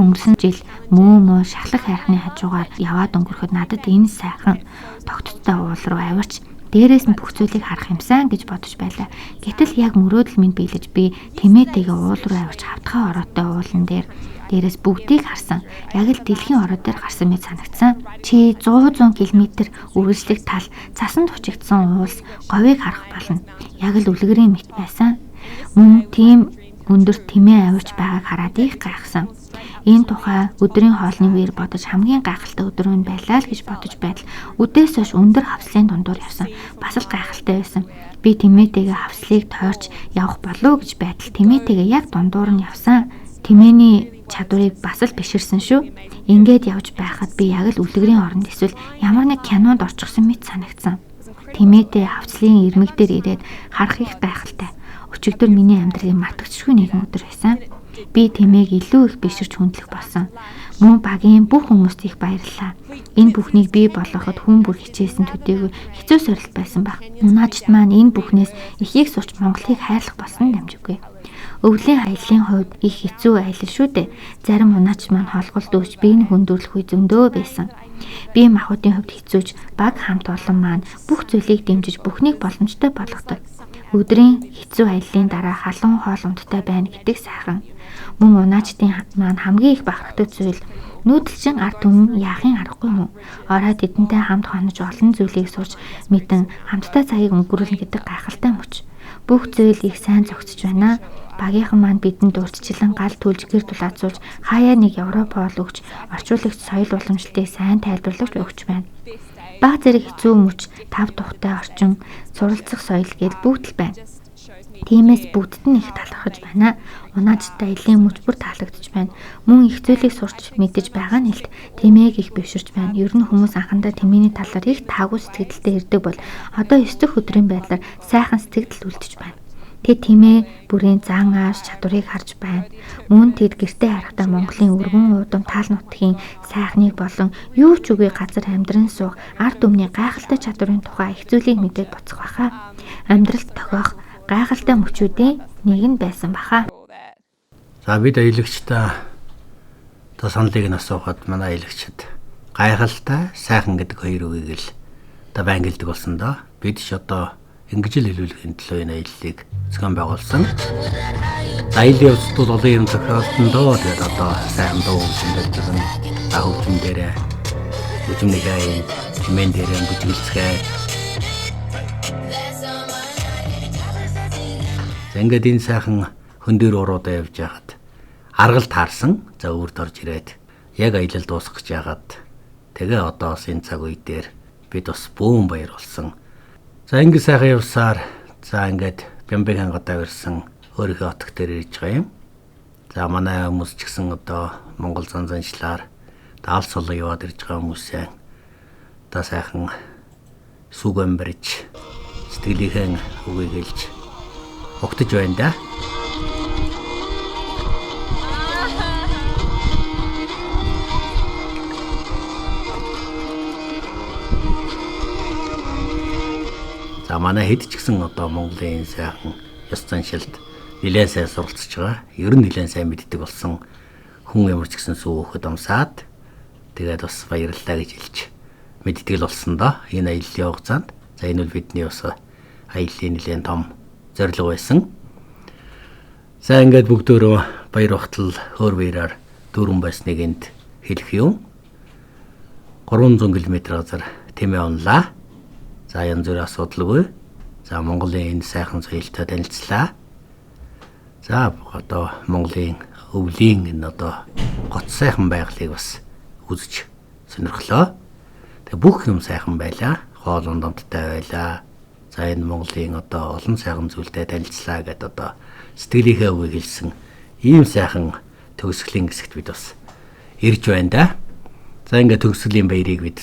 Өнгөрсөн жил мөө шахлах хайрхны хажуугаар яваад өнгөрөхөд надад энэ сайхан тогтцтой уул руу авирч дээрээс нь бүх зүйлийг харах юмсан гэж бодож байлаа. Гэтэл яг мөрөөдөл минь биелэж би тэмээтэйгээ уул руу авирч хавтгай ороотой уулан дээр дээрээс бүгдийг харсан. Яг л дэлхийн ороо дээр гарсан мэт санагдсан. Чи 100 км үргэлжлэх тал цасанд хучигдсан уулс говийг харах болно. Яг л үлгэрийн мэт байсан. Мөн тийм өндөр тэмээ авирч байгааг хараад их гайхсан. Энэ тухай өдрийн хоолны үеэр бодож хамгийн гайхалтай өдөр нь байлаа л гэж бодож байдал үдээс хойш өндөр хавслын дундуур явсан. Бас л гайхалтай байсан. Би тэмээтэйгээ хавслыг тойрч явах болов уу гэж байдал тэмээтэйгээ яг дундуур нь явсан. Тэмээний чадварыг бас л биширсэн шүү. Ингээд явж байхад би яг л үлгэрийн оронд эсвэл ямар нэг кинонд орчихсон мэт санагдсан. Тэмээтэй хавцлын ирмэг дээр ирээд харах их гайхалтай. Өчигдөр миний амьдралын мартагдшгүй нэгэн өдөр байсан. Би тэмээг илүү их биширч хүндлэх болсон. Мөн багийн бүх хүмүүст их баярлалаа. Энэ бүхнийг бий болгоход хүн бүр хичээсэн төдийгүй хэцүү сорилт байсан баг. Унаачд маань энэ бүхнээс ихийг сурч Монголыг хайрлах болсон дамжиггүй. Өвлийн аяллаа хувьд их хэцүү аялал шүү дээ. Зарим унаач маань холголт өгч биеийн хүндрэх үе зөндөө байсан. Би махуудын хувьд хэцүүч баг хамт олон маань бүх зүйлийг дэмжиж бүхнийг боломжтой болгодог. Өдрийн хэцүү аяллаа дараа халуун хоол ундтай байна гэдэг сайхан. Мөн унаачдын маань хамгийн их бахархдаг зүйл нүүдэлчин ард түмэн яахын аргагүй хүн. Орой тэдэнтэй хамт хонож олон зүйлийг сурч мэдэн хамтдаа цагийг өнгөрүүлнэ гэдэг гайхалтай мөч. Бүх зүйл их сайн зохицож байна. Багийнхан маань бидэнд урьдчилан гал түлж гэр дулаацуулж хаяа нэг Европ хоол өгч орчуулагч соёл уламжлалтыг сайн тайлбарлагч өгч байна. Баг зэрэг хэцүү мөч, тав тухтай орчин, суралцах соёл гээд бүгд л байна. Тиймээс бүгдд нь их талархаж байна. Унаачтай аялын мөч бүр таалагдж байна. Мөн их зүйлийг сурч мэдэж байгаа нь хэлт. Тэмээг их бэвширч байна. Ер нь хүмүүс анхандаа тэмээний талаар их таагүй сэтгэлдэлтэй ирдэг бол одоо 9 дэх өдрийн байдлаар сайхан сэтгэл үлдэж байна. Тэд тэмээ бүрийн зан ааш чадварыг харж байна. Мөн тэд гэртээ харахтаа Монголын өргөн уудам таал нутгийн сайхныг болон юу ч үгүй газар амьдран суух ард түмний гайхалтай чадварын тухай их зүйлийг мэдээд буцах баха. Амьдралд тохиох гайхалтай мөчүүдийн нэг нь байсан баха.
За бид аялагчдаа та саналыг нь асуухад манай аялагчид гайхалтай, сайхан гэдэг хоёр үгийг л та баян гэлдэг болсон доо. Бид ч одоо ингэж л хэлүүлэхийн төлөө энэ аяллыг зохион байгуулсан. Аяллаа явцад бол олон юм зохиолдсон доо. Тэгээд одоо сайхан дуу хөгжим дээр та хөгжим дээрээ хөгжмийнхээ энд тэмээн дээрээ бүжиглцгээе. За ингээд энэ сайхан хөндөр уруудаа явж байхад аргал таарсан. За өөрт орж ирээд яг аялал дуусгах гэж яагаад тэгээ одоо бас энэ цаг үе дээр бид бас бөөн баяр болсон. За ингээд сайхан явсаар за ингээд Бямбигийн гадаа ирсэн өөрийнхөө отог дээр ирж байгаа юм. За манай хүмүүс ч гэсэн одоо Монгол зан заншлаар даал сулан яваад ирж байгаа хүмүүсээ одоо сайхан сүг амбирж Сэтгэлийнхээ үгийг хэлж угтаж байна да. За манай хэд ч гэсэн одоо Монголын сайхан ёс заншилд нэлээд сайн суралцж байгаа. Ер нь нэлээд сайн мэддэг болсон хүн ямар ч гэсэн сүү өгөхөд амсаад тэгээд бас баярлалаа гэж хэлж мэддэг л болсон доо. Энэ аяллаа хугацаанд. За энэ бол бидний бас аяллаа нэлээд том зорилго байсан. За ингээд бүгдөө баяр багтал хөөр баяраар дүүрэн байсныг энд хэлэх юм. 300 км газар тэмээ унлаа. За янз бүрийн асуудалгүй. За Монголын энэ сайхан соёлтой танилцлаа. За одоо Монголын өвлийн энэ одоо гоц сайхан байгалыг бас үзэж сонирхлоо. Тэгээ бүх юм сайхан байлаа. Хоол унд амттай байлаа. За энэ Монголын одоо олон сайхан зүйлтэй танилцлаа гэдээ одоо сэтгэлийнхээ үгийг хэлсэн ийм сайхан төгсгөлийн хэсэгт бид бас ирж байна да. За ингээд төгсгөлийн баярыг бид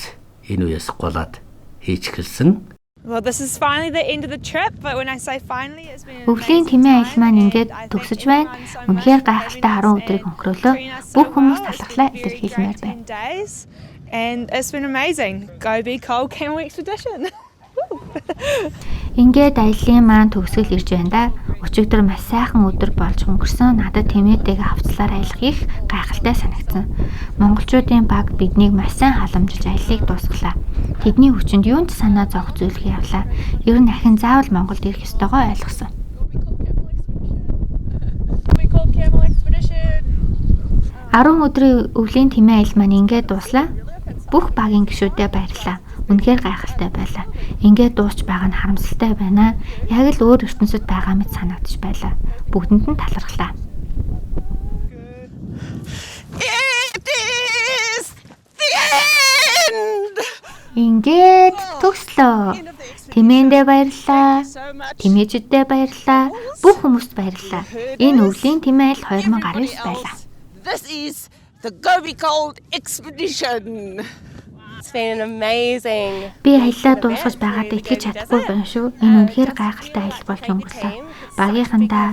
энэ үеэс голоод хийж эхэлсэн.
Well, this is finally the end of the trip, but when I say finally, it's been an
Өвлийн
amazing
тэмээ
time,
аялал маань ингээд
and I thank
төгсөж байна.
everyone so much
Үнэхээр
for
гайхалтай
having
10
us
өдрийг
and
өнгөрөөлөө.
treating us so
Бүх хүмүүс
well. It's
талархлаа
been a very
илэрхийлмээр
great
байна.
10 days, and it's been amazing. Gobi Cold Camel Expedition.
Ингээд аяллаа маань төгсгөл ирж байна да. Өчигдөр маш сайхан өдөр болж өнгөрсөн. Надад тэмээтэйгээ хавцлаар аялах их гайхалтай санагдсан. Монголчуудын баг биднийг маш сайн халамжилж аяллыг дуусгалаа. Тэдний хүчинд юунд ч санаа зовох зүйлгүй явлаа. Ер нь ахин заавал Монголд ирэх ёстойгоо ойлгосон.
Gobi Cold Camel Expedition.
10 өдрийн өвлийн тэмээ аялал маань ингээд дууслаа. Бүх багийн гишүүдэд баярлалаа. Үнэхээр гайхалтай байлаа. Ингээд дуусч байгаа нь харамсалтай байна. Яг л өөр ертөнцид байгаа мэт санагдаж байлаа. Бүгдэнд нь талархлаа.
It is the end.
Ингээд төгслөө. Тэмээндээ баярлалаа.
So much.
Тэмээчдээ баярлалаа. Бүх хүмүүст баярлалаа. Энэ өвлийн тэмээ аялал 2019 байлаа.
This is the Gobi Gold Expedition.
It's been an amazing
Би аяллаа дуусгаж байгаадаа итгэж чадахгүй байна шүү. Энэ үнэхээр гайхалтай аялал болж өнгөрлөө. Багийнхандаа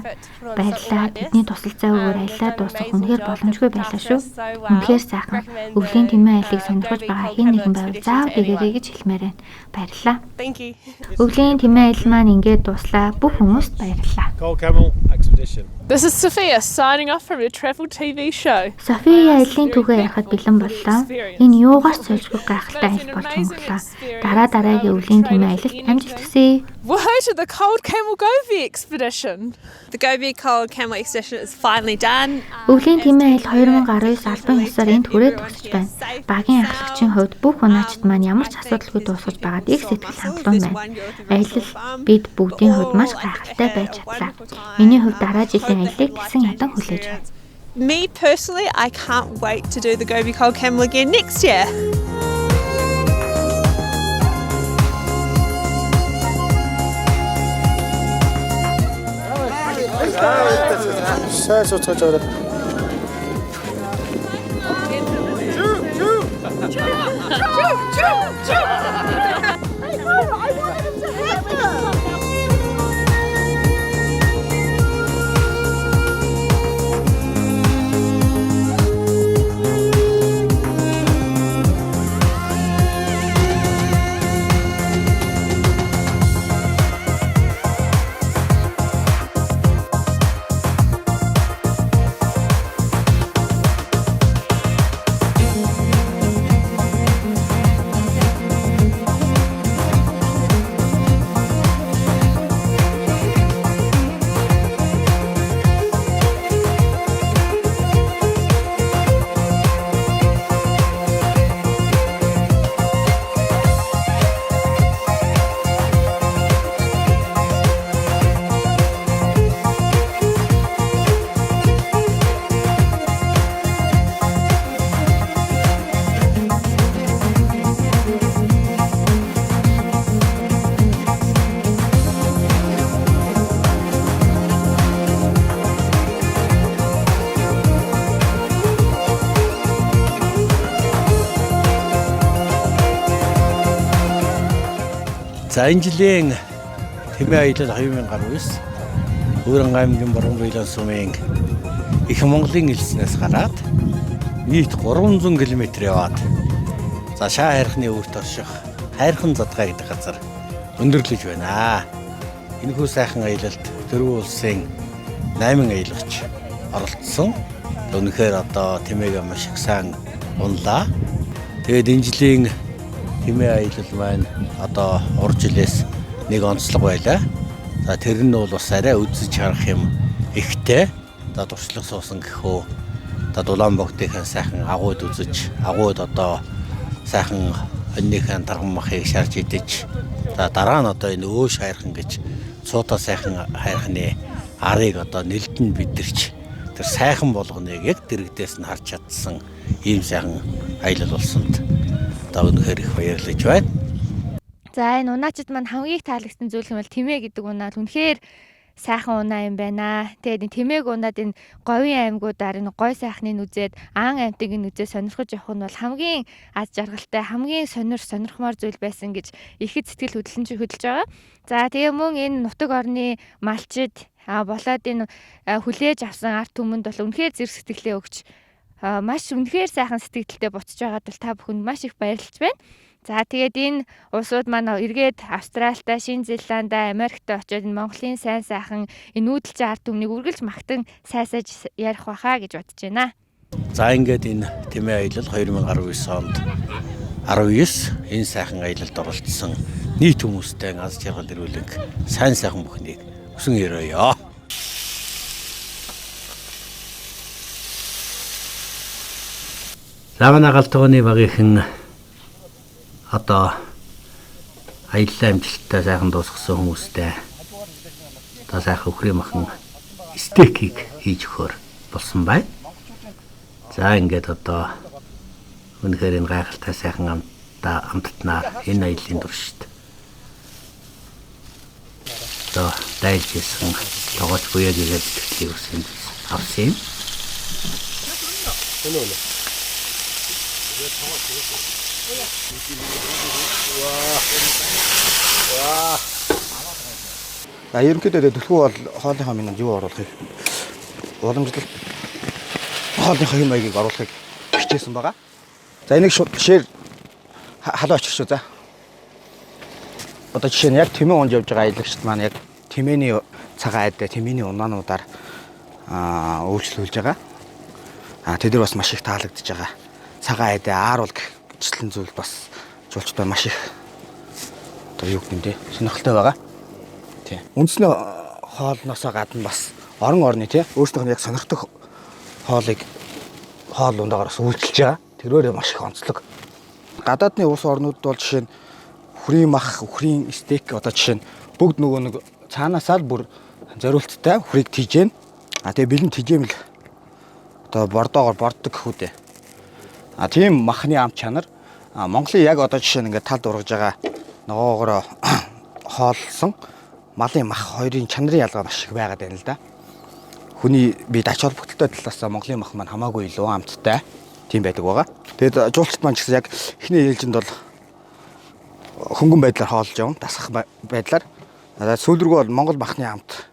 баярлалаа. Тэдний тусалцаагүйгээр аяллаа дуусгах үнэхээр боломжгүй байлаа шүү. Үнэхээр сайхан. Өвлийн тэмээ аяллыг сонирхож байгаа хэн нэгэн байвал заавал ирээрэй гэж хэлмээр байна. Баярлалаа.
Thank you.
Өвлийн тэмээ аялал маань ингээд дууслаа. Бүх хүмүүст баярлалаа.
Cold Camel Expedition.
This is Sophia signing off from your travel TV show.
София аяллаа түүхээ ярихад бэлэн боллоо. Энэ юугаар ч сольжгүй гайхалтай аялал болж өнгөрлөө. Дараа дараагийн өвлийн тэмээ аялалд амжилт хүсье.
Woohoo to the Cold Camel Gobi Expedition.
The Gobi Cold Camel Expedition is finally done.
Өвлийн тэмээ аялал 2019 албан ёсоор энд хүрээд төгсөж байна. Багийн ахлагчийн хувьд бүх унаачид маань ямар ч асуудалгүй дуусгаж байгаад их сэтгэл хангалуун байна. Аялал бид бүгдийн хувьд маш гайхалтай байж чадлаа. Миний хувьд дараа жилийн аяллыг тэсэн ядан хүлээж байна.
Me personally, I can't wait to do the Gobi Cold Camel again next year.
Сайн суцгаж аваад.
За энэ жилийн Тэмээ аялал 2019 Өөрөнгө аймгийн Бурган сумын их Монголын элснээс гараад нийт 300 км яваад за Шаа хайрхны өвөрт орших Хайрхан задгай гэдэг газар өндөрлөж байна. Энэхүү сайхан аялалд дөрвөн улсын 8 аялагч оролцсон. Үнэхээр одоо тэмээгээ маш их сайн унлаа. Тэгээд энэ жилийн тэмээ аялал маань одоо урд жилээс нэг онцлог байлаа. За тэр нь бол бас арай үзэж харах юм ихтэй. За туршлага суусан гэхүү. За Дулаан богдынхаа сайхан агууд үзэж, агууд одоо сайхан хоньныхаа тарган махыг шарж идэж, за дараа нь одоо энэ өөш хайрхан гэж цуута сайхан хайрхны арыг одоо нэлдэн бидэрч тэр сайхан болгоныг яг дэрэгдээс нь харж чадсан ийм сайхан аялал болсонд одоо үнэхээр их баярлаж байна.
За энэ унаачд маань хамгийн их таалагдсан зүйл юм бол тэмээ гэдэг унаа л үнэхээр сайхан унаа юм байна. Тэгээд энэ тэмээг унаад энэ говийн аймагуудаар энэ гой сайхныг үзээд аан аймтыг нь үзээ сонирхож явах нь бол хамгийн аз жаргалтай, хамгийн сонирхмоор зүйл байсан гэж ихэд сэтгэл хөдлөн хөдөлж байгаа. За тэгээ мөн энэ нутаг орны малчид болоод энэ хүлээж авсан ард түмэнд бол үнэхээр зэрэг сэтгэлээ өгч маш үнэхээр сайхан сэтгэлдээ буцаж байгаад бол та бүхэнд маш их баярлж байна. За тэгээд энэ улсууд маань эргээд Австралитай, Шинэ Зеландаа, Америкт очиод энэ Монголын сайн сайхан энэ нүүдэлчин ард түмнийг үргэлж магтан сайсаж ярих байхаа гэж бодож байна.
За ингээд энэ тэмээ аялал 2019 онд 19 энэ сайхан аялалд оролцсон нийт хүмүүстэй аз жаргал эрүүлэг сайн сайхан бүхнийг хүсэн өрөөё. За манай гал тогооны багийнхан одоо аяллаа амжилттай сайхан дуусгасан хүмүүстэй одоо сайхан үхрийн махан стейкийг хийж өгөхөөр болсон байна. За ингээд одоо үнэхээр энэ гайхалтай сайхан амттнаар энэ аяллаа туршид одоо дайлж исэн тогооч буяагийн бэлтгэлийг бас энд авсан юм.
За ерөнхийдөө төлхөө бол хоолныхоо минь юу оруулахыг уламжлалт хоолныхоо хэм маягийг оруулахыг хичээсэн байгаа. За энийг шууд шээр халуун очир шүү за. Одоо жишээ нь яг тэмээ унж явж байгаа аялагчд маань яг тэмээний цагаан айдаа тэмээний унаануудаар үйлчлүүлж байгаа. Тэд нар бас маш их таалагдж байгаа. Цагаан айдаа ааруул гэх зүйл бас жуулчдаа маш их одоо юу гэмдэ сонирхолтой байгаа. Тий. Үндсний хоолноосоо гадна бас орон орны тий өөрсдийнх нь яг сонирхдаг хоолыг хоол ундаагаар бас үйлчилж байгаа. Тэрөөрөө маш их онцлог. Гадаадны улс орнуудад бол жишээ нь үхрийн мах, үхрийн стейк одоо жишээ нь бүгд нөгөө нэг цаанаасаа л бүр зориулттай үхрийг тижээн. А тэгээ бэлэн тижээмэл одоо бордоогоор борддог гэх үү дээ. А тийм махны ам чанар Монголын яг одоо жишээ нь ингээд талд ургаж байгаа ногоогоороо хооллсон малын мах хоёрын чанарын ялгаа маш их байгаад байна л да. Хүний бид ач холбогдолтой талаас Монголын мах маань хамаагүй илүү амттай тийм байдаг байгаа. Тэгээд жуулчд маань ч гэсэн яг эхний ээлжинд бол хөнгөн байдлаар хоолж явна, дасах байдлаар. Сүүл рүү бол Монгол махны амт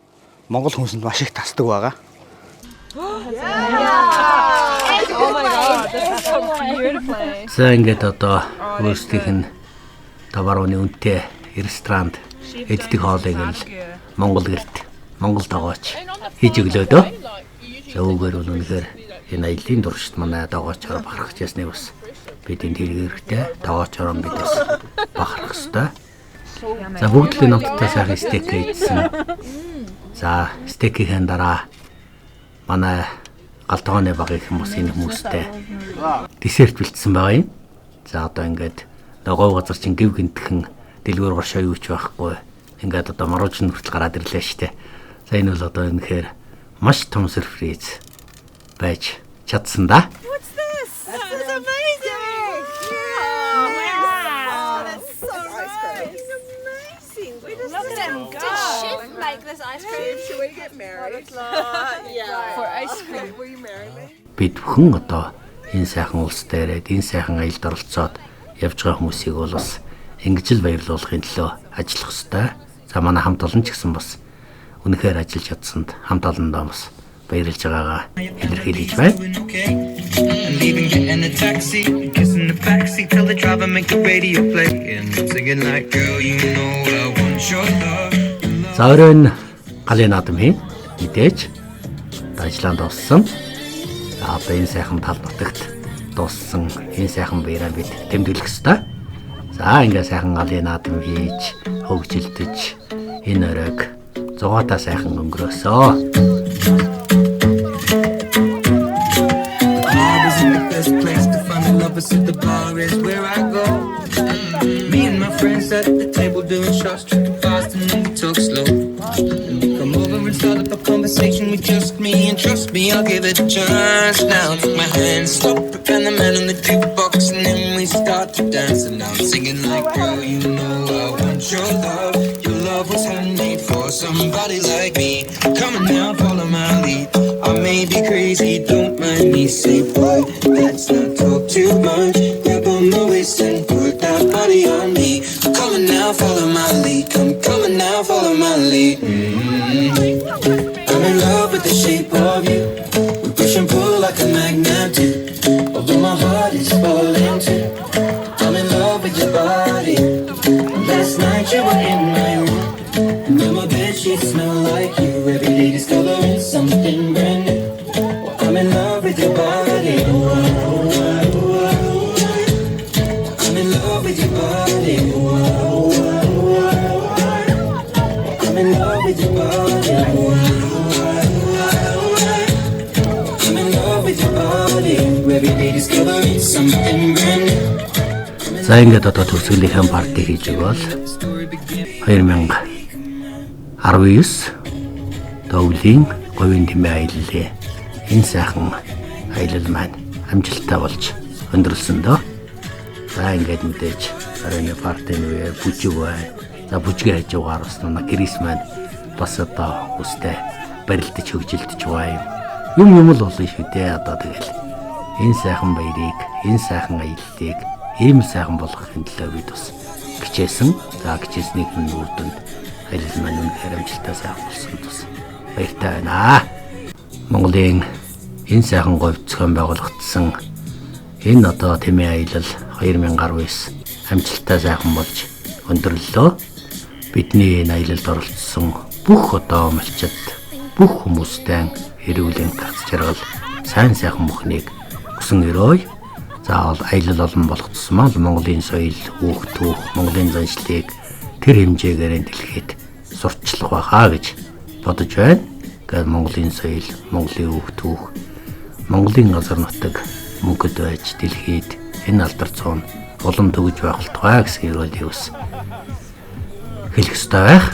Монгол хүнсэнд маш их тасдаг байгаа.
За ингээд одоо өөрсдийнх нь таварууны үнэтэй ресторанд эддэг хоолыг л Монгол гэрт Монгол тогооч хийж өглөө дөө. За үүгээр бол үнэхээр энэ аяллаа туршид манай тогоочоор бахархаж ясныг бас бид энэ тэрэг хэрэгтэй тогоочоор бид бас бахархах ёстой. За бүгд л энэ амттай сайхан стейк идсэн. За стейкийн дараа манай гал тогооны багийнхан бас энэ хүмүүстэй десерт бэлдсэн байгаа юм. За одоо ингээд говь газар чинь гів гинтхэн дэлгүүр горшоо юу ч байхгүй. Ингээд одоо маруужин хүртэл гараад ирлээ штэ. За энэ бол одоо үнэхээр маш том сюрприз байж чадсан да.
What's this? This is amazing. Yeah. Wow. That's so nice. Amazing. We just
Look at him go. Did Chef make this ice cream?
Should we get married? Yeah. For ice cream. Will you marry me?
Бид бүхэн одоо энэ сайхан улс дээрээ энэ сайхан аялалд оролцоод явж байгаа хүмүүсийг бол бас ингэж л баярлуулахын төлөө ажиллах ёстой. За манай хамт олон ч гэсэн бас үнэхээр ажиллаж чадсанд хамт олондоо бас баярлж байгаагаа илэрхийлж байна. За оройн галын наадам хийн мэдээж ажиллаан дууссан. За одоо энэ сайхан тал нутагт дууссан энэ сайхан баяраа бид тэмдэглэх ёстой. За ингээ сайхан галын наадам хийж хөгжилдөж энэ оройг зугаатай сайхан өнгөрөөсөө. Me and my friends at the table doing shots, tripping fast, and then we talk slow. Come over and start up a conversation with just me, and trust me, I'll give it a chance. Now take my hand, stop it, and the man on the jukebox, and then we start to dance. And now I'm singing like, girl, you know I want your love. Your love was handmade for somebody like me. Come on now, follow my lead. I may be crazy, don't mind me. Say, boy, let's not talk too much. Grab on my waist and put that body on me. I'm coming now, follow my lead. Come coming now, follow my lead. Mm-hmm. I'm in love with the shape of you. We push and pull like a magnet do. Although my heart is falling too. I'm in love with your body. Last night you were in my room. And now my bed sheets smell like you. Every day discovering something brand new. Well, I'm in love with your body. I'm in love with your body. I'm in love with your body. I'm in love with your body. Every day discovering something brand new. За ингээд одоо төгсгөлийнхээ парти хийж өгөөл 2019 Өвлийн говийн тэмээ аяллаа. Энэ сайхан аялал маань амжилттай болж өндөрлсөн дөө. За ингээд мэдээж оройн партийн үеэр бүжиг байна. За бүжгийн хажуугаар бас манай Крис маань бас одоо үстэй барилдаж хөгжилдөж байгаа юм. Юм л болно шүү дээ. Одоо тэгэл энэ сайхан баярыг, энэ сайхан аяллыг ийм сайхан болгохын төлөө бид бас хичээсэн. За хичээснийг нь үр дүнд аялал маань үнэхээр амжилттай сайхан болсон бас баяртай байна. Монголын энэ сайхан говь зохион байгуулагдсан энэ одоо тэмээ аялал 2019 амжилттай сайхан болж өндөрлөө. Бидний энэ аялалд оролцсон бүх одоо малчид, бүх хүмүүстэй эрүүлийн гац жаргал сайн сайхан бүхнийг хүсэн өрөөе. Заавал аялал олон болох тусмаа л Монголын соёл, түүх, Монголын заншлыг тэр хэмжээгээр дэлхийд сурталчлах байхаа гэж бодож байна. Ингээд Монголын соёл, Монголын түүх, Монголын газар нутаг мөнхөд байж дэлхийд энэ алдар цоон улам төгж байх болтугай гэсэн ерөөлийг бас хэлэх ёстой байх.